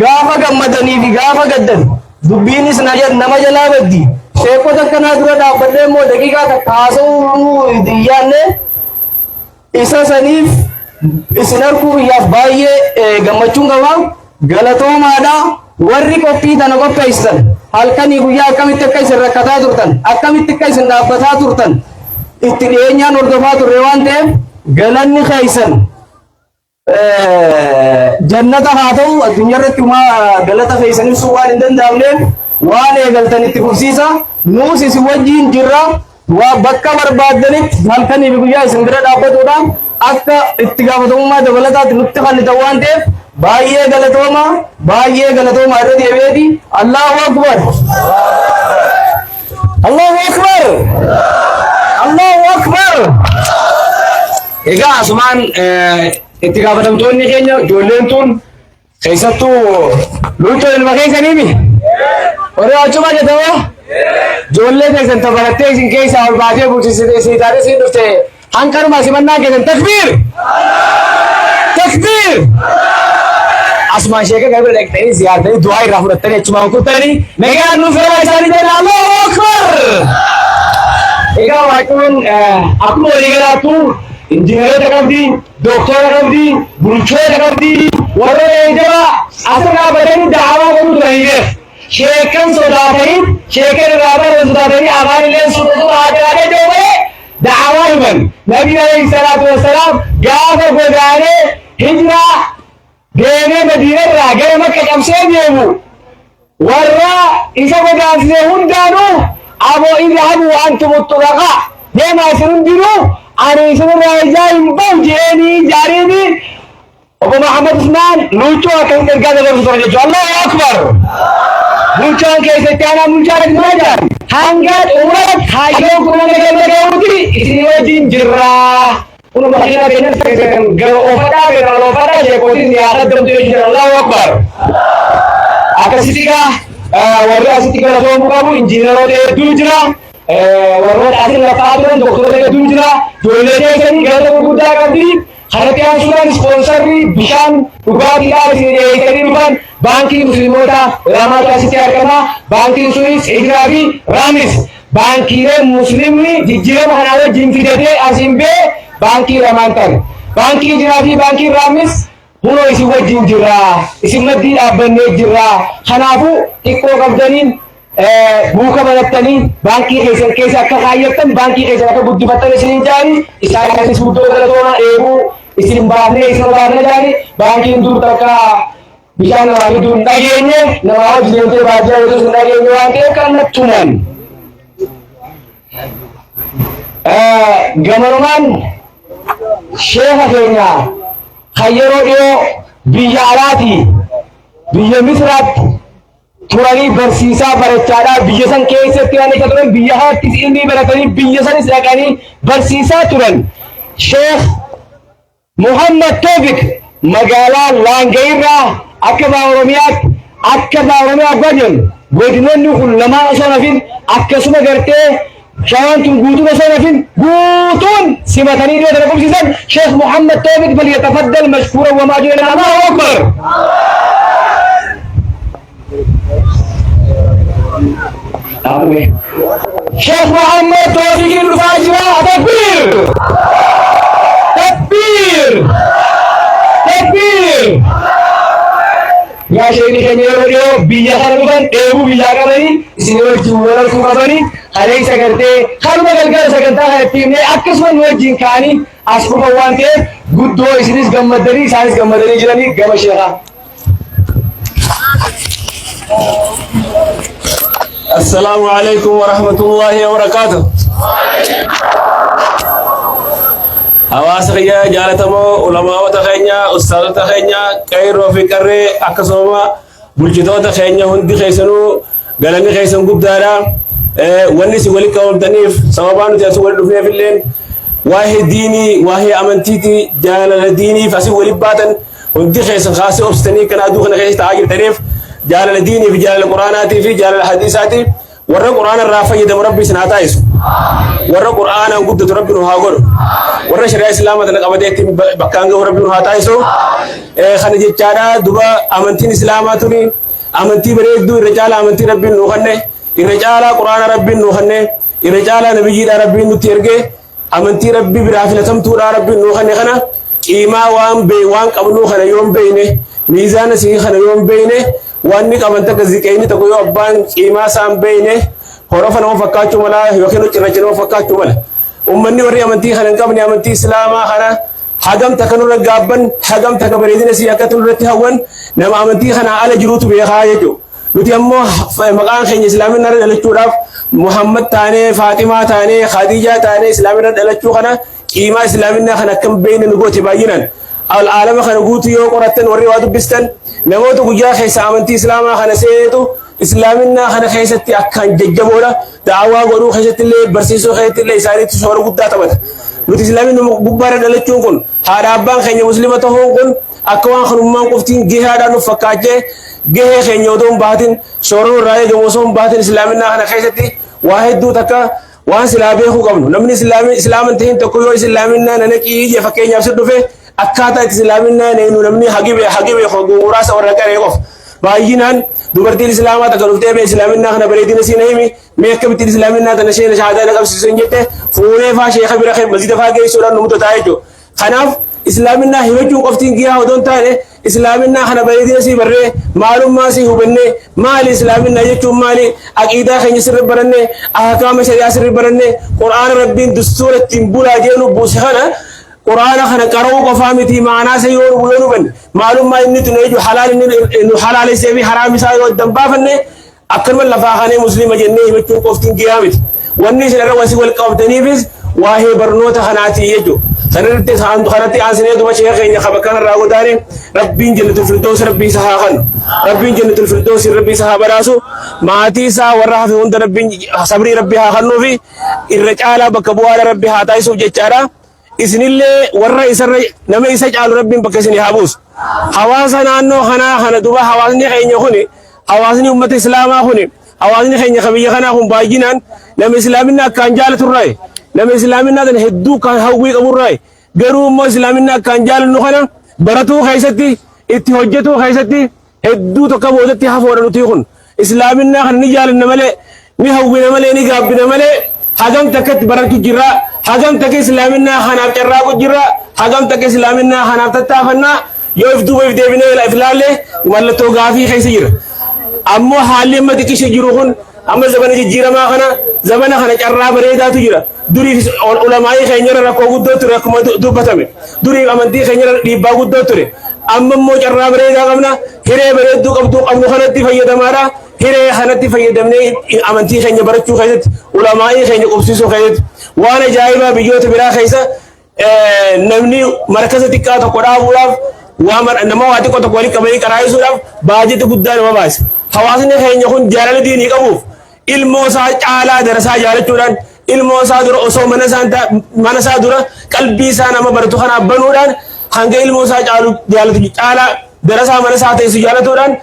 Speaker 5: gaafa gammadanii fi gaafa gaddan dubbiinis nama jalaa baddi sheekota akkanaa dura dhaabbadhee immoo daqiiqaa takka haasa'uu hin yaadne isa saniif isin arguu biyyaaf baay'ee gammachuun qaba galatoomaadha warri qophii tana qopheessitan halkanii guyyaa akkamitti akka isin rakkataa turtan akkamitti akka isin dhaabbataa turtan itti dhiyeenyaan hordofaa turre waan ta'eef galanni keessan jannata haa ta'u addunyaa irratti homaa galata keessan ibsuu waan hin danda'amneef waan eegaltan itti fufsiisa nuus isin wajjiin jirra waa bakka barbaaddanitti halkanii fi guyyaa isin bira dhaabbatuudhaan akka itti gaafatamummaa dabalataatti nutti kennitan waan ta'eef baay'ee galatooma baay'ee galatooma irra deebi'eeti Allahu Akbar
Speaker 2: Allahu Akbar! Allahu Akbar! Egaa asumaan itti gaafatamtoonni keenya ijoolleen tun keessattuu luuccoo ilma keessaniimi. Horii achuma jedhama. Ijoollee teessan ta barattee isin keessaa ol baatee bulchisite isin taatee isin dhufte hanqanuma simannaa keessan takbiir! Takbiir! Asumaan sheeka kana bira dhaqxanii ziyaartanii du'aa irraa fudhattanii achumaan kuttanii nagaan nuuf galaa isaanii jenna Allahu Akbar! Egaa Waaqayyoon akkuma walii galaattu injiinaroota qabdi, doktora qabdi, bulchoota qabdi, warroota jajjabaa asirra dhaabbatanii da'awaa godhuu turanii beeku. Sheekan sodaatanii, sheekan irraa baran sodaatanii afaan illee suuta suuta haa jiraatee jiru malee da'awaa himan. Nabiin alayhi salaatu wassalaam gaafa godaanee hijiraa deemee Madiinarraa gara Makka cabsee deemu warra isa godaansise hundaanuu aboo idhabu antum xulaqaa deemaa isin hundinuu ani isinirraa ijaa hin bahu je'eenii jaariini Obbo Mahammad Usmaan Luuccoo akkasitti ergaa dabarsu ture jechuudha. Allahu Akbar! Bulchaan keessa itti aanaa bulchaa dhagmaa jira. Hanga xumura kaayyoon kun hanga galma gahuutti isin wajjin jirra. Kun makiina keenyas gara oofadhaa gara oofadhaa sheekootiin ni haadha jechuudha. Allahu Akbar! Akkasitti gaa warri asitti galatoomuu qabu injiinaroota hedduu jira. Warroota asirra lafaa turan doktoroota hedduu jira. Ijoollee keessanii galata gurguddaa qabdi. Kanatti aansuudhaan ispoonsarri bishaan dhugaatiidhaaf isin dhiyeessanii dhufan baankii musliimoota lamaatu asitti argama. Baankiin sunis Hijiraa fi Raamis. Baankiileen muslimni jijjiirama kanaa wajjin fidatee asiin ba'e baankii lamaan tan. Baankii Hijiraa fi baankiin Raamis hunoo isin wajjin jirra. Isin maddii dhaabbannee jirra. Kanaafuu xiqqoo qabdaniin buuka banattanii baankii keessan keessa akka kaayyattan baankii keessan akka guddifattan isiniin jaani isaanis guddoo galatoomaa dheebuu isin baafnee isin baafne jaani baankiin dur takka bishaan namaa fiduu hin dhageenye namaa hojii deemtee baadiyyaa yesus hin dhageenye waan ta'eef kan tuman. Gamanumaan sheeka keenya kan yeroo dhiyoo biyya alaatii biyya Misraatti turanii barsiisaa barachaadhaa biyya san keessatti waan isa turan biyya kanattis ilmii baratanii biyya sanis dhaqanii barsiisaa turan Sheekh Muhammad Toofik magaalaa Laangayirraa akka baha Oromiyaatti akka baha Oromiyaa abbaa jennu godinoonni kun lamaan osoo hafin akkasuma gartee shawaan tun guutuun osoo hafin guutuun simatanii dhiyoo tana qubsiisan Sheekh Muhammad Toofik falyatafaddal mashkuuran wa maajuran Allahu Akbar. Sheekh Muhammad Toofiqiin dhufaa jira. Takbiir! Takbiir! Takbiir! Yaa sheekni keenya yeroo dhiyoo biyya kana dhufan dheebuu biyyaa qabanii isin wajjin wal arguu qabanii kaleessa gartee kanuma galgala sagantaa kana itti himnee akkasuma nu wajjin ka'anii as dhufan waan ta'eef guddoo isinis gammaddanii isaanis gammadanii jiranii gama sheekaa.
Speaker 6: السلام عليكم ورحمة الله وبركاته. Hawaasa kiyya jaalatamoo ulamaa'ota keenya, ustaazota keenya, qeerroo fi qarree akkasuma bulchitoota keenya hundi keessanuu galanni keessan guddaadha. Wanni isin walitti qabamtaniif sababaa nuti asii walitti dhufneef illeen waa'ee diinii, waa'ee amantiiti, jaalala diiniif asii walitti baatan hundi keessan kaasee obsitanii kan aduu kana keessa taa'aa jirtaniif jaalala diinii fi jaalala quraanaatii fi jaalala hadiisaati. Warra quraana irraa fayyadamu rabbi isin haa taasisu. Warra quraanaan guddatu rabbi nu haa godhu. Warra shari'aa islaamaa tana qabatee ittiin bakkaan gahu rabbi nu haa taasisu. Kana jechaadha duba amantiin islaamaa tuni amantii bareedduu irra caalaa amantii rabbiin nuu kenne irra caalaa quraana rabbiin nuu kenne irra caalaa nabiyyiidhaa rabbiin nutti erge amantii rabbi biraa filatamtuudhaa rabbiin nuu kenne kana qiimaa waan bee waan qabnuu kana yoon beeyne miizaana sii kana yoon beeyne waan ni qaban takka ziqeeyni tokko yoo abbaan qiimaa isaan beeyne horofa nama fakkaachuu mala yookiin cirracha nama fakkaachuu mala. Ummanni warri amantii kana hin qabne amantii islaamaa kana hagam takka nurra gaabban hagam takka bareedina sii akka nurratti hawwan nama amantii kanaa ala jiruutu beekaa jechuudha. Nuti ammoo maqaan keenya islaaminaa irra dhalachuudhaaf Muhammad taanee Faaximaa taanee Khadiijaa taanee islaaminaa dhalachuu kana qiimaa islaaminaa kana akkam beekne nu goote baay'inaan. Al'aalama kana guutuu yoo qorattan warri waa dubbistan namoota guyyaa keessa amantii islaamaa kana seeneetu islaaminaa kana keessatti akkaan jajjaboodha. Da'awaa godhuu keessatti illee barsiisuu keessatti illee isaaniitu shoora guddaa taphata. Nuti islaaminaa gubbaarra dhalachuun kun haadha abbaan keenya muslima ta'uun kun Akka waan kanummaan qoftiin gahaadhaan nuuf fakkaachee gahee keenya odoo hin baatin, shoora nurraa eegamu osoo hin baatin, islaaminaa kana keessatti waa hedduu takka waan silaa beekuu qabnu. Namni islaama hin tahin tokko yoo islaaminaa na naqii jee fakkeenyaaf si dhufe, akkaataa itti islaaminaa neenu namni hagi beeku muraasa warra qaree qofa. Baay'inaan dubartiin islaamaa takka dhuftee mee islaaminaa kana bareedina siin himi, mee akkamittiin islaaminaa tana isheen shahaadaa na qabsiisu hin jette, fuunee faa sheeka bira masjida faa geessuudhaan nu mudataa jechuudha. Kanaaf islaaminaa himachuun qoftiin giyaa odoo hin taane, islaaminaa kana bareedina sii barree, maalummaa sii hubannee, maali islaaminaa jechuun, maali aqiidaa keenya sirri barannee, ahkaama shari'aa sirri barannee, Qur'aana Rabbiin dustuura ittiin bulaa jeenu buuse kana, Qur'aana kana qara'uu qofaa miti, maanaa isa yoo hubanne, maalummaa inni tun eeju halaal inni nu halaalessee fi haraam isaa yoo addan baafanne, akkanuma lafaa kanee muslima jennee himachuun qoftiin giyaa miti. Wanni isin irra wasii wal qabataniifis waa'ee barnoota kanaati jechuudha. Sanarratti kanatti aansinee duba sheeka keenya kaba kanarraa godaane Rabbiin Jannatul Firdaus Rabbii isa haa kennu. Rabbiin Jannatul Firdaus Rabbii isa haa badhaasu. Maatii isaa warra hafe hunda Rabbiin sabrii Rabbii haa kennuufi irra caalaa bakka bu'aadha Rabbii haa taasisuuf jechaadha. Isinillee warra isarra nama isa caalu Rabbiin bakka isinii haa buusu. Hawaasa naannoo kanaa kana duba hawaasni keenya kuni, hawaasni uummata islaamaa kuni, hawaasni keenya kan biyya kanaa kun baay'inaan nama islaaminaa akkaan jaalaturraa, nama islaaminaa tan hedduu kan hawwii qaburraa. Garuu immoo islaaminaa akkaan jaalannu kana baratuu keessatti, itti hojjetuu keessatti hedduu tokko boodatti hafoodha. Nuti kun islaaminaa kana ni jaalanna malee, ni hawwina malee, ni gaabbina malee, hagam takkatti barachuu jirra, hagam takka islaaminaa kanaaf carraaqu jirra, hagam takka islaaminaa kanaaf tattaafannaa, yoo if duuba if deebinee if ilaalle mallattoo gaafii keessa jira. Ammoo haalli amma xiqqishe jiru kun, amma zabana jijjiiramaa kana, zabana kana carraa bareedaatu jira. Duriif ulamaa'ii keenyarra rakkoo guddoo ture, akkuma dubbatame. Duriif amantii keenyarra dhiibbaa guddoo ture. Amma immoo carraa bareedaa qabna. Hiree bareedduu qabdu qabnu kanatti fayyadamaadha. Hiree kanatti fayyadamnee amantii keenya barachuu keessatti, ulamaa'ii keenya qubsiisuu keessatti, waan ajaa'ibaa biyyoota biraa keessa namni markaza xiqqaa tokko dhaabuudhaaf, waa nama waa xiqqoo tokko walitti qabanii qaraayisuudhaaf baajata guddaa nama baasa. Hawaasni keenya kun jaalala diinii qabuuf ilmoo isaa caalaa darasaa jaalachuudhaan, ilmoo isaa dura osoo mana isaa dura qalbii isaa nama baratu kanaaf banuudhaan, hanga ilmoo isaa caalu jaalatu caalaa darasaa mana isaa teessu jaalatuudhaan,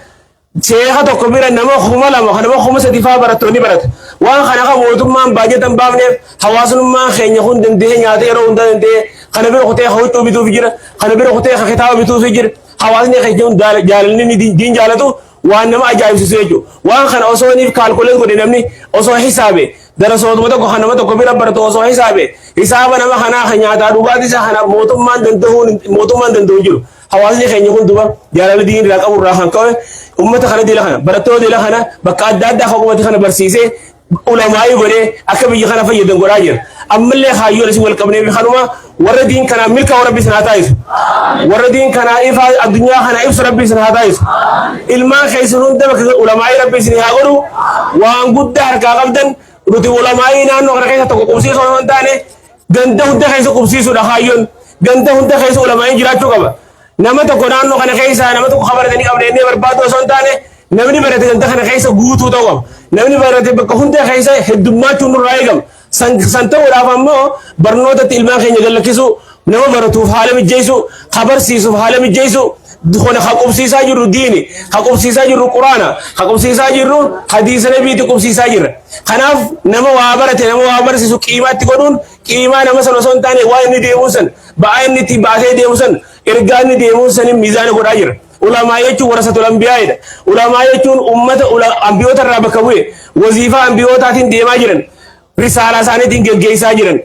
Speaker 6: sheeka tokko bira nama 2000, nama 3000 fa'aa barattoonni barata. Waan kana kan mootummaan baajata hin baafneef, hawaasummaan keenya kun danda'ee nyaata yeroo hundaa danda'ee kana bira kutee huccuu bituuf jira, kana bira kutee kitaaba bituuf jira. Hawaasni keenya kun jaalalli diin jaalatu waan nama ajaa'ibsiisu jechuudha. Waan kana osoo inni calculate godhe, namni osoo hisaabe, darasootuma tokko kan nama tokko bira baratu osoo hisaabe, hisaaba nama kanaa kan nyaataa dhugaatii isaa kana mootummaan danda'u jiru. Hawaasni keenya kun duba jaalala diin irraa qabu irraa kan ka'e ummata kana dila kana barattoota dila kana bakka adda addaa kan ummata kana barsiisee ulamaa'ii godhee akka biyya kana fayyadan godhaa jira. Ammallee kaayyoon isin wal qabnee fi kanuma warra diin kanaa milkaa'u Rabbi isin haa taasisu. Warra diin kanaa ifa addunyaa kana ibsu Rabbi isin haa taasisu. Ilmaan keessan hunda bakka ulamaa'ii Rabbi isin haa godhu. Waan guddaa harkaa qabdan. Nuti ulamaa'ii naannoo kana keessa tokko qubsiisuu osoo hin taane, ganda hunda keessa qubsiisuudha kaayyoon. Ganda hunda keessa ulamaa'iin jiraachuu qaba. Nama tokko naannoo kana keessa nama tokko kabaratanii qabna jennee barbaadu osoo hin taane, namni barate ganda kana keessa guutuu ta'uu qaba. Namni barate bakka hunda keessa heddummachuun nurraa eegama. San ta'uudhaaf ammoo barnootatti ilmaan keenya gallakkisuu, nama baratuuf haala mijeessuu, ka barsiisuuf haala mijeessuu, kana ka qubsiisaa jirru diini, ka qubsiisaa jirru Quraana, ka qubsiisaa jirru hadiisa nabiitti qubsiisaa jirra. Kanaaf nama waa barate, nama waa barsiisu qiimaatti godhuun qiimaa nama sana osoo hin taane, waan inni deemuu san, ba'aa inni itti baasee deemu san, ergaa inni deemuu san miizaana godhaa jira. Ulamaa jechuun warasatul anbiyaa'idha. Ulamaa jechuun ummata ambiyoota irraa bakka bu'e, waziifaa ambiyootaatiin deemaa jiran, risaalaa isaaniitiin geggeessaa jiran.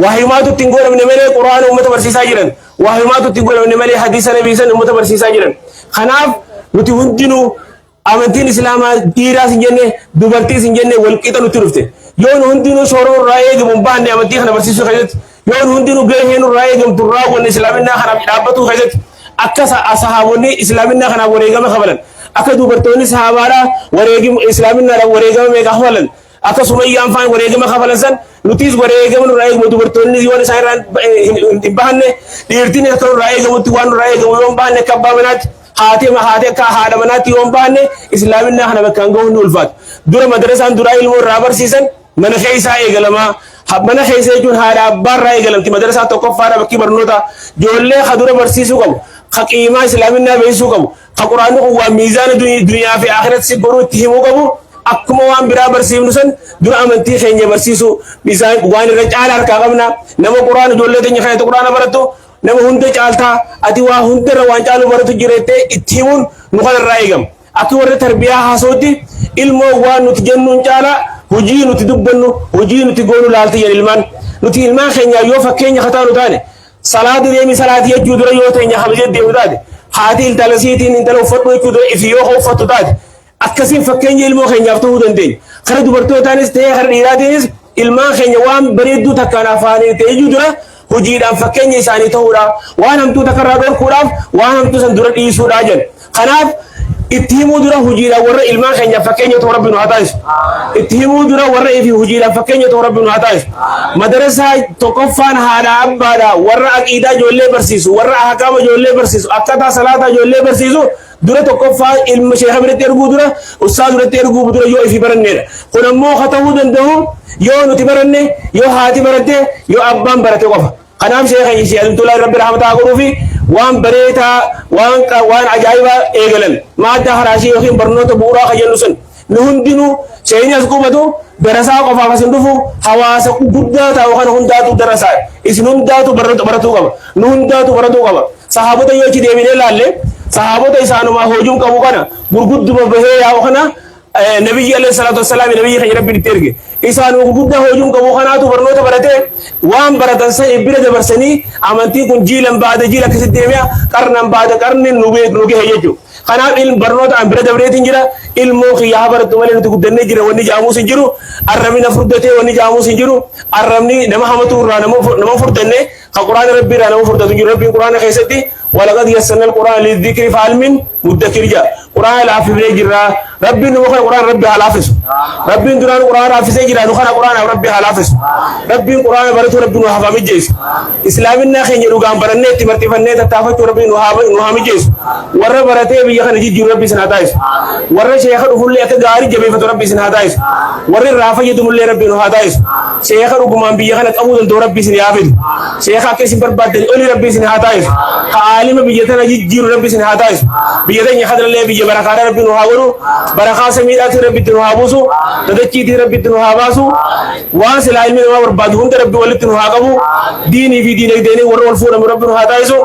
Speaker 6: Wahimaatu ittiin godhamne malee Quraana ummata barsiisaa jiran. Wahimaatu ittiin godhamne malee hadiisa nabii san ummata barsiisaa jiran. Kanaaf nuti hundinuu amantiin islaamaa dhiiraas hin jenne, dubartiis hin jenne, walqixa nutti dhufte. Yoo nu hundinuu shoora nurraa eegamu hin baanne amantii kana barsiisuu keessatti, yoo nu hundinuu gahee nurraa eegamtu raawwanne islaaminaa kanaaf dhaabbatuu keessatti, akka sahaabonni islaaminaa kanaaf wareegama kafalan, akka dubartoonni sahaabaadhaa wareegama islaaminaadhaaf wareegama meeqa kafalan, akka Sumayyaan faan wareegama kafalan san, nutis wareegama nurraa eegamu dubartoonni yoon isaan irraa hin bahanne, dhiirtiin akka nurraa eegamutti waan nurraa eegamu yoo hin bahanne, akka abbaa manaatti, haati akka haadha manaatti yoo hin bahanne, islaaminaa kana bakkaan gahuun ni ulfaata. Dura madarasaan duraa ilmoo irraa barsiisan mana keessaa eegalamaa. Mana keessa jechuun haadha abbaa irraa eegalamti. Madarasaan tokkoffaadha bakki barnoota. Ijoollee ka dura barsiisuu qabu. Ka qiimaa islaaminaa beeksisuu qabu. Ka quraanni kun waan miizaana duniyaa fi akhiratti si godhuu itti himuu qabu. Akkuma waan biraa barsiifnu san dura amantii keenya barsiisuu miizaan waan irra caala harkaa qabna. Nama quraana ijoollee teenya kanatti quraana barattu nama hunda caaltaa ati waa hundarra waan caalu baratu jireettee itti himuun nu kanarraa eegama. Akka warra tarbiyaa haasa'utti ilmoo waan nuti jennuun caalaa hojii nuti dubbannu hojii nuti goonu laalti jedhan ilmaan. Nuti ilmaan keenyaa yoo fakkeenya kataanu taane salaata deemi salaati jechuu dura yoo teenya kabajee deemu taate haati intala siitiin intala uffadhu jechuu dura ifi yoo ka uffattu taate akkasiin fakkeenya ilmoo keenyaaf ta'uu dandeenya. Kara dubartootaanis ta'ee kara dhiiraatiinis ilmaan keenya waan bareedduu takkaan afaanii ta'ee dura hojiidhaan fakkeenya isaanii ta'uudha. Waan hamtuu takka irraa dhorkuudhaaf waan hamtuu san dura dhiisuudha jedhan. Kanaaf itti himuu dura hojiidhaan warra ilmaan keenyaaf fakkeenya ta'u Rabbi nu haa taasisu. Itti himuu dura warra ifi hojiidhaan fakkeenya ta'u Rabbi nu haa taasisu. Madarasaa tokkoffaan haadha abbaadha warra aqiidaa ijoollee barsiisu, warra ahkaama ijoollee barsiisu, akkaataa salaataa ijoollee barsiisu dura tokkoffaa ilma sheeka biratti erguu dura ustaaz biratti erguu dura yoo ifi baranneedha. Kun ammoo ka ta'uu danda'u yoo nuti baranne, yoo haati baratte, yoo abbaan barate qofa. Kanaaf sheeka ishee Adimtullaa Rabbi rahmataa godhuu fi waan bareedaa waan waan ajaa'ibaa eegalan maaddaa haraashii yookiin barnoota bu'uuraa kan jennu sun nu hundinuu sheekni as qubatu darasaa qofaaf as hin dhufu hawaasa guddaa ta'u kana hundaatu darasaa isin hundaatu baratuu qaba nu hundaatu baratuu qaba. Sahaabota yoo achi deebinee ilaalle sahaabota isaanumaa hojuun qabu kana gurgudduma bahee yaa'u kana nabiyyi alayhi salaatu wassalaam nabiyyi keenya Rabbiin itti erge isaan gurguddaa hojuun qabu kanaatu barnoota baratee waan baratan san bira dabarsanii amantiin kun jiilan baada jiila akkasitti deemee qarnan baada qarni nu gahe jechuudha. Kanaaf ilmi barnoota an bira dabreetiin jira ilmoo kiyya haa barattu malee nuti guddannee jira wanni jaamuus hin jiru arrabni na furdatee wanni jaamuus hin jiru arrabni nama hamatu irraa nama furdanne ka quraana Rabbii irraa nama furdatu hin jiru. Rabbiin quraana keessatti walaqad yassarnal quraana lidhikri fahal min muddakir jaa quraana laaffifnee jirra. Rabbiin nu kana quraana Rabbi haa laaffisu. Rabbiin duraan quraana laaffisee jira nu kana quraana Rabbi haa laaffisu. Rabbiin quraana baratu Rabbi nu haa mijjeessu. Islaaminaa keenya dhugaan barannee itti marxifannee tattaafachuu Rabbi nu haa mijjeessu. Warra baratee biyya kana jijjiiru Rabbi isin haa taasisu. Warra sheeka dhufullee akka gaarii jabeeffatu Rabbi isin haa taasisu. Warri irraa fayyadamullee Rabbi nu haa taasisu. Sheeka dhugumaan biyya kana qabuu danda'u Rabbi isin haa fidu. Sheeka akka isin barbaaddanii olii Rabbi isin haa taasisu. Ka aalima biyya tana jijjiiru Rabbi isin haa taasisu. Biyya teenya kanallee biyya barakaadhaa Rabbi nu haa godhu. Barakaa samiidhaatiin Rabbi itti nu haa buusu. Dadachiitiin Rabbi itti nu haa baasu. Waan silaa ilmi namaa barbaadu hunda Rabbi walitti nu haa qabu. Diinii fi diinagdeenii warra wal fuudhamu Rabbi nu haa taasisu.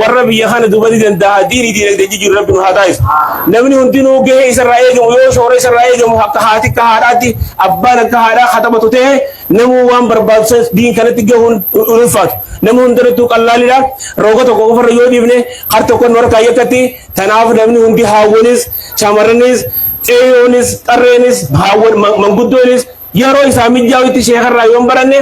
Speaker 6: Warra biyya kana duuba ni danda'a diinii diinagdee jijjiiru Rabbi nu haa taasisu. Namni hundinuu gahee isarraa eegamu yoo shoora isarraa eegamu akka haati akka haadhaatti abbaan akka haadhaa katabatu ta'e namuu waan barbaadu san diin kanatti gahuun ulfaatu. Namni hundarrattuu qallaalidha. Rooga tokko qofarra yoo dhiifne har tokko nu harkaa yakkatti. Tanaaf namni hundi haawwanis shamarranis qeeyoonis qarreenis haawwan manguddoonis yeroo isaa mijaa'utti sheekarraa yoo hin baranne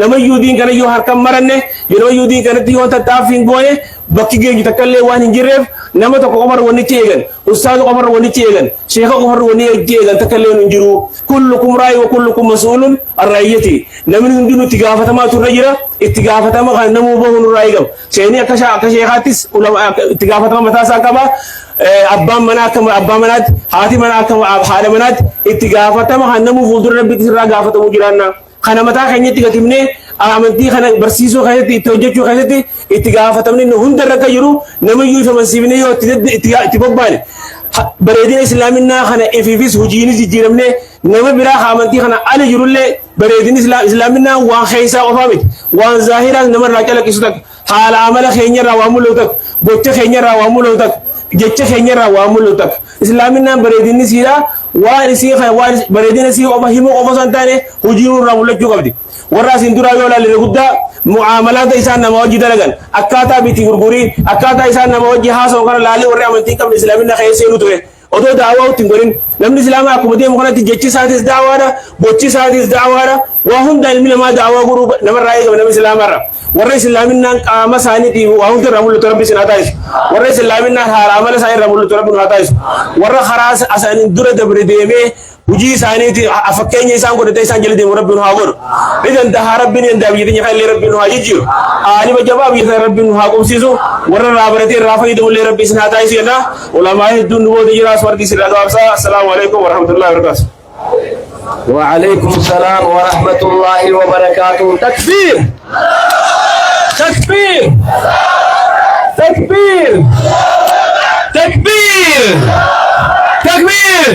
Speaker 6: namayyuu diin kana yoo harkan maranne yeroo diin kanatti yoo tattaaffii hin goone bakki geenyu takka illee waan hin jirreef nama tokko qofarra wannichi eegan ustaaza qofarra wannichi eegan sheeka qofarra wannichi eegan takka illee hin jiru. Kullukum raayi wa kullukum mas'uulun an raa'iyyati. Namni hundinuu itti gaafatamaa turre jira. Itti gaafatama kan namuu bahu nurraa eegama. Sheekni akka akka sheekaattis itti gaafatama mataa isaa qaba. Abbaan manaa akka abbaa manaatti, haati manaa akka haadha manaatti itti gaafatama kan namuu fuuldura Rabbiitti sirraa gaafatamu jiraanna. Kana mataa keenyatti gatimnee amantii kana barsiisuu keessatti itti hojjechuu keessatti itti gaafatamni nu hunda irra akka jiru namayyuu ifa amansiifnee yoo itti bobbaane bareedina islaaminaa kana ifiifis hojiinis jijjiiramnee nama biraa ka amantii kana ala jirullee bareedinni islaaminaa waan keessaa qofaa miti waan zaahiraas namarraa calaqqisu takka haala amala keenyarraa waan mul'atu takka gocha keenyarraa waan mul'atu takka jecha keenyarraa waan mul'atu takka islaaminaan bareedinni siidhaa waan isii waan bareedina isii qofa himuu qofa osoo hin taane hojii nurraa mul'achuu qabdi. Warra asiin duraa yoo ilaalle guddaa mu'aamalaata isaan nama wajji dalagan akkaataa biti gurgurii akkaataa isaan nama wajji haasawu kana laalee warri amantii hin qabne islaamina keessa seenuu ture. Otoo daawwaa itti hin godhin namni islaamaa akkuma deemu kanatti jechi isaatis daawaadha gochi isaatis daawaadha waa hunda ilmi namaa daawaa godhuu namarraa eegama nama islaamaarra. Warra islaaminaan qaama isaaniitii waa hunda irraa mul'atu Rabbi isin haa taasisu. Warra islaaminaan haala amala isaanii irraa mul'atu Rabbi nu haa taasisu. Warra karaa isaanii dura dabre deemee hojii isaaniitii fakkeenya isaan godhatee isaan jala deemu Rabbi nu haa godhu. Ni danda'a Rabbi ni danda'a biyya teenya kana illee Rabbi nu haa jijjiiru. Aalima jabaa biyya tana Rabbi nu haa qubsiisu. Warra irraa baratee irraa fayyadamu illee Rabbi isin haa taasisu jenna. Ulamaa hedduun nu booda jira aswartii isin irraa gabaabsa. Assalaamu alaikum warahmatullahi wabarakatuh.
Speaker 2: وعليكم السلام ورحمة الله وبركاته. تكبير تكبير. Takbiir! Takbiir! Takbiir!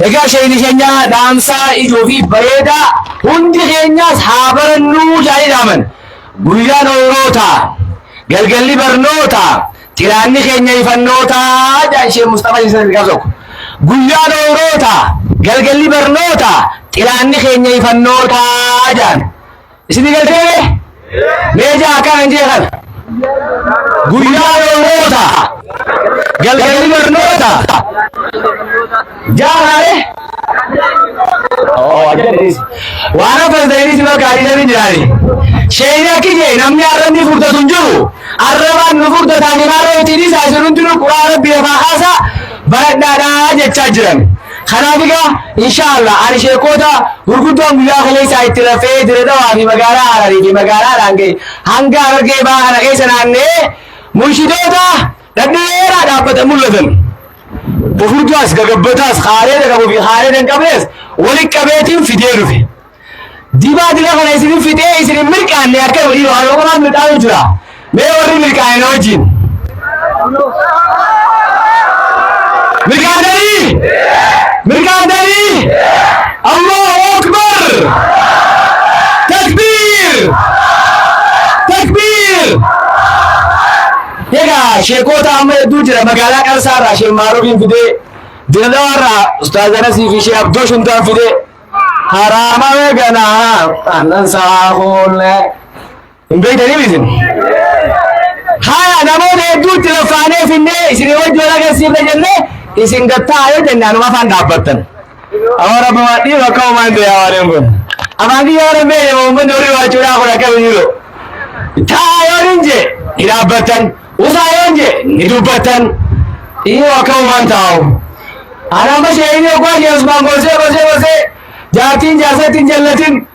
Speaker 2: Egaa sheekni keenya dhaamsaa ijoo fi bareedaa hundi keenyaas haa barannuu jedhanii dhaaman. Guyyaan ooyroota, galgalli barnoota, xiraanni keenya ifannoota jedhan Sheekh Musxafaa Jiisan gaaf tokko. Guyyaan ooyroota, galgalli barnoota, xiraanni keenya ifannoota jedhan. Isin galtee mee jaa akkana hin jee kana. Guyyaan ooyroota, galgalli barnoota. Jaalaale. Waan hafan ta'anii si bakka adiidhaan jiraani. Sheeyni akki jee namni arrabni furdatu hin jiru. Arrabaan nu furdataan himaarra itti dhiisaa isin hundinuu quraan rabbi lafaa kaasaa baradhaadhaa jechaa jiran. Kanaaf egaa inshaallah ani sheekota gurguddoon guyyaa kaleessaa itti rafee Dire Dawaa fi magaalaa Hararii fi magaalaa Dhaangee hanga Harargee bahaa kana keessa naannee munshidoota dhadheeraa dhaabbatan mul'atan. Fufurdaas gagabbataas haareeda qabuu fi haareeda hin qabnes walitti qabeetiin fidee dhufe. Dibaa dila kana isin fixee isin hin mirqaanne akka walii waan ogolaan mirqaanu jira. Mee warri mirqaane na wajjin. Mirqaantanii? Mirqaantanii? Allahu Akbar! Takbiir! Takbiir! Egaa sheekota amma hedduu jira magaalaa Qarsaa irraa Sheek Maaruufiin fidee Diradawa irraa Ustaaz Anasii fi Sheek Abdoo Shuntaan fidee haraama ganaa aannan saafuullee hin beektanii isin. Haya namoota hedduu itti laffaanee finnee isin wajji wal agarsiifna jennee isin gattaa yoo jenne anuma afaan dhaabbattan. Awara bawadhii bakka uumaan ta'e hawaareen kun. Afaan kiyya warra beekne uummanni horii waachuudhaa kun akkami jiru. Taa yoo hin jee ni dhaabbattan. Usaa yoo hin jee ni dubbattan. Dhiiroo akka uumaan taa'u. Ana amma sheehinii oggaa ishee Usmaan gorsee gorsee gorsee jaartiin jaarsatti hin jallatin.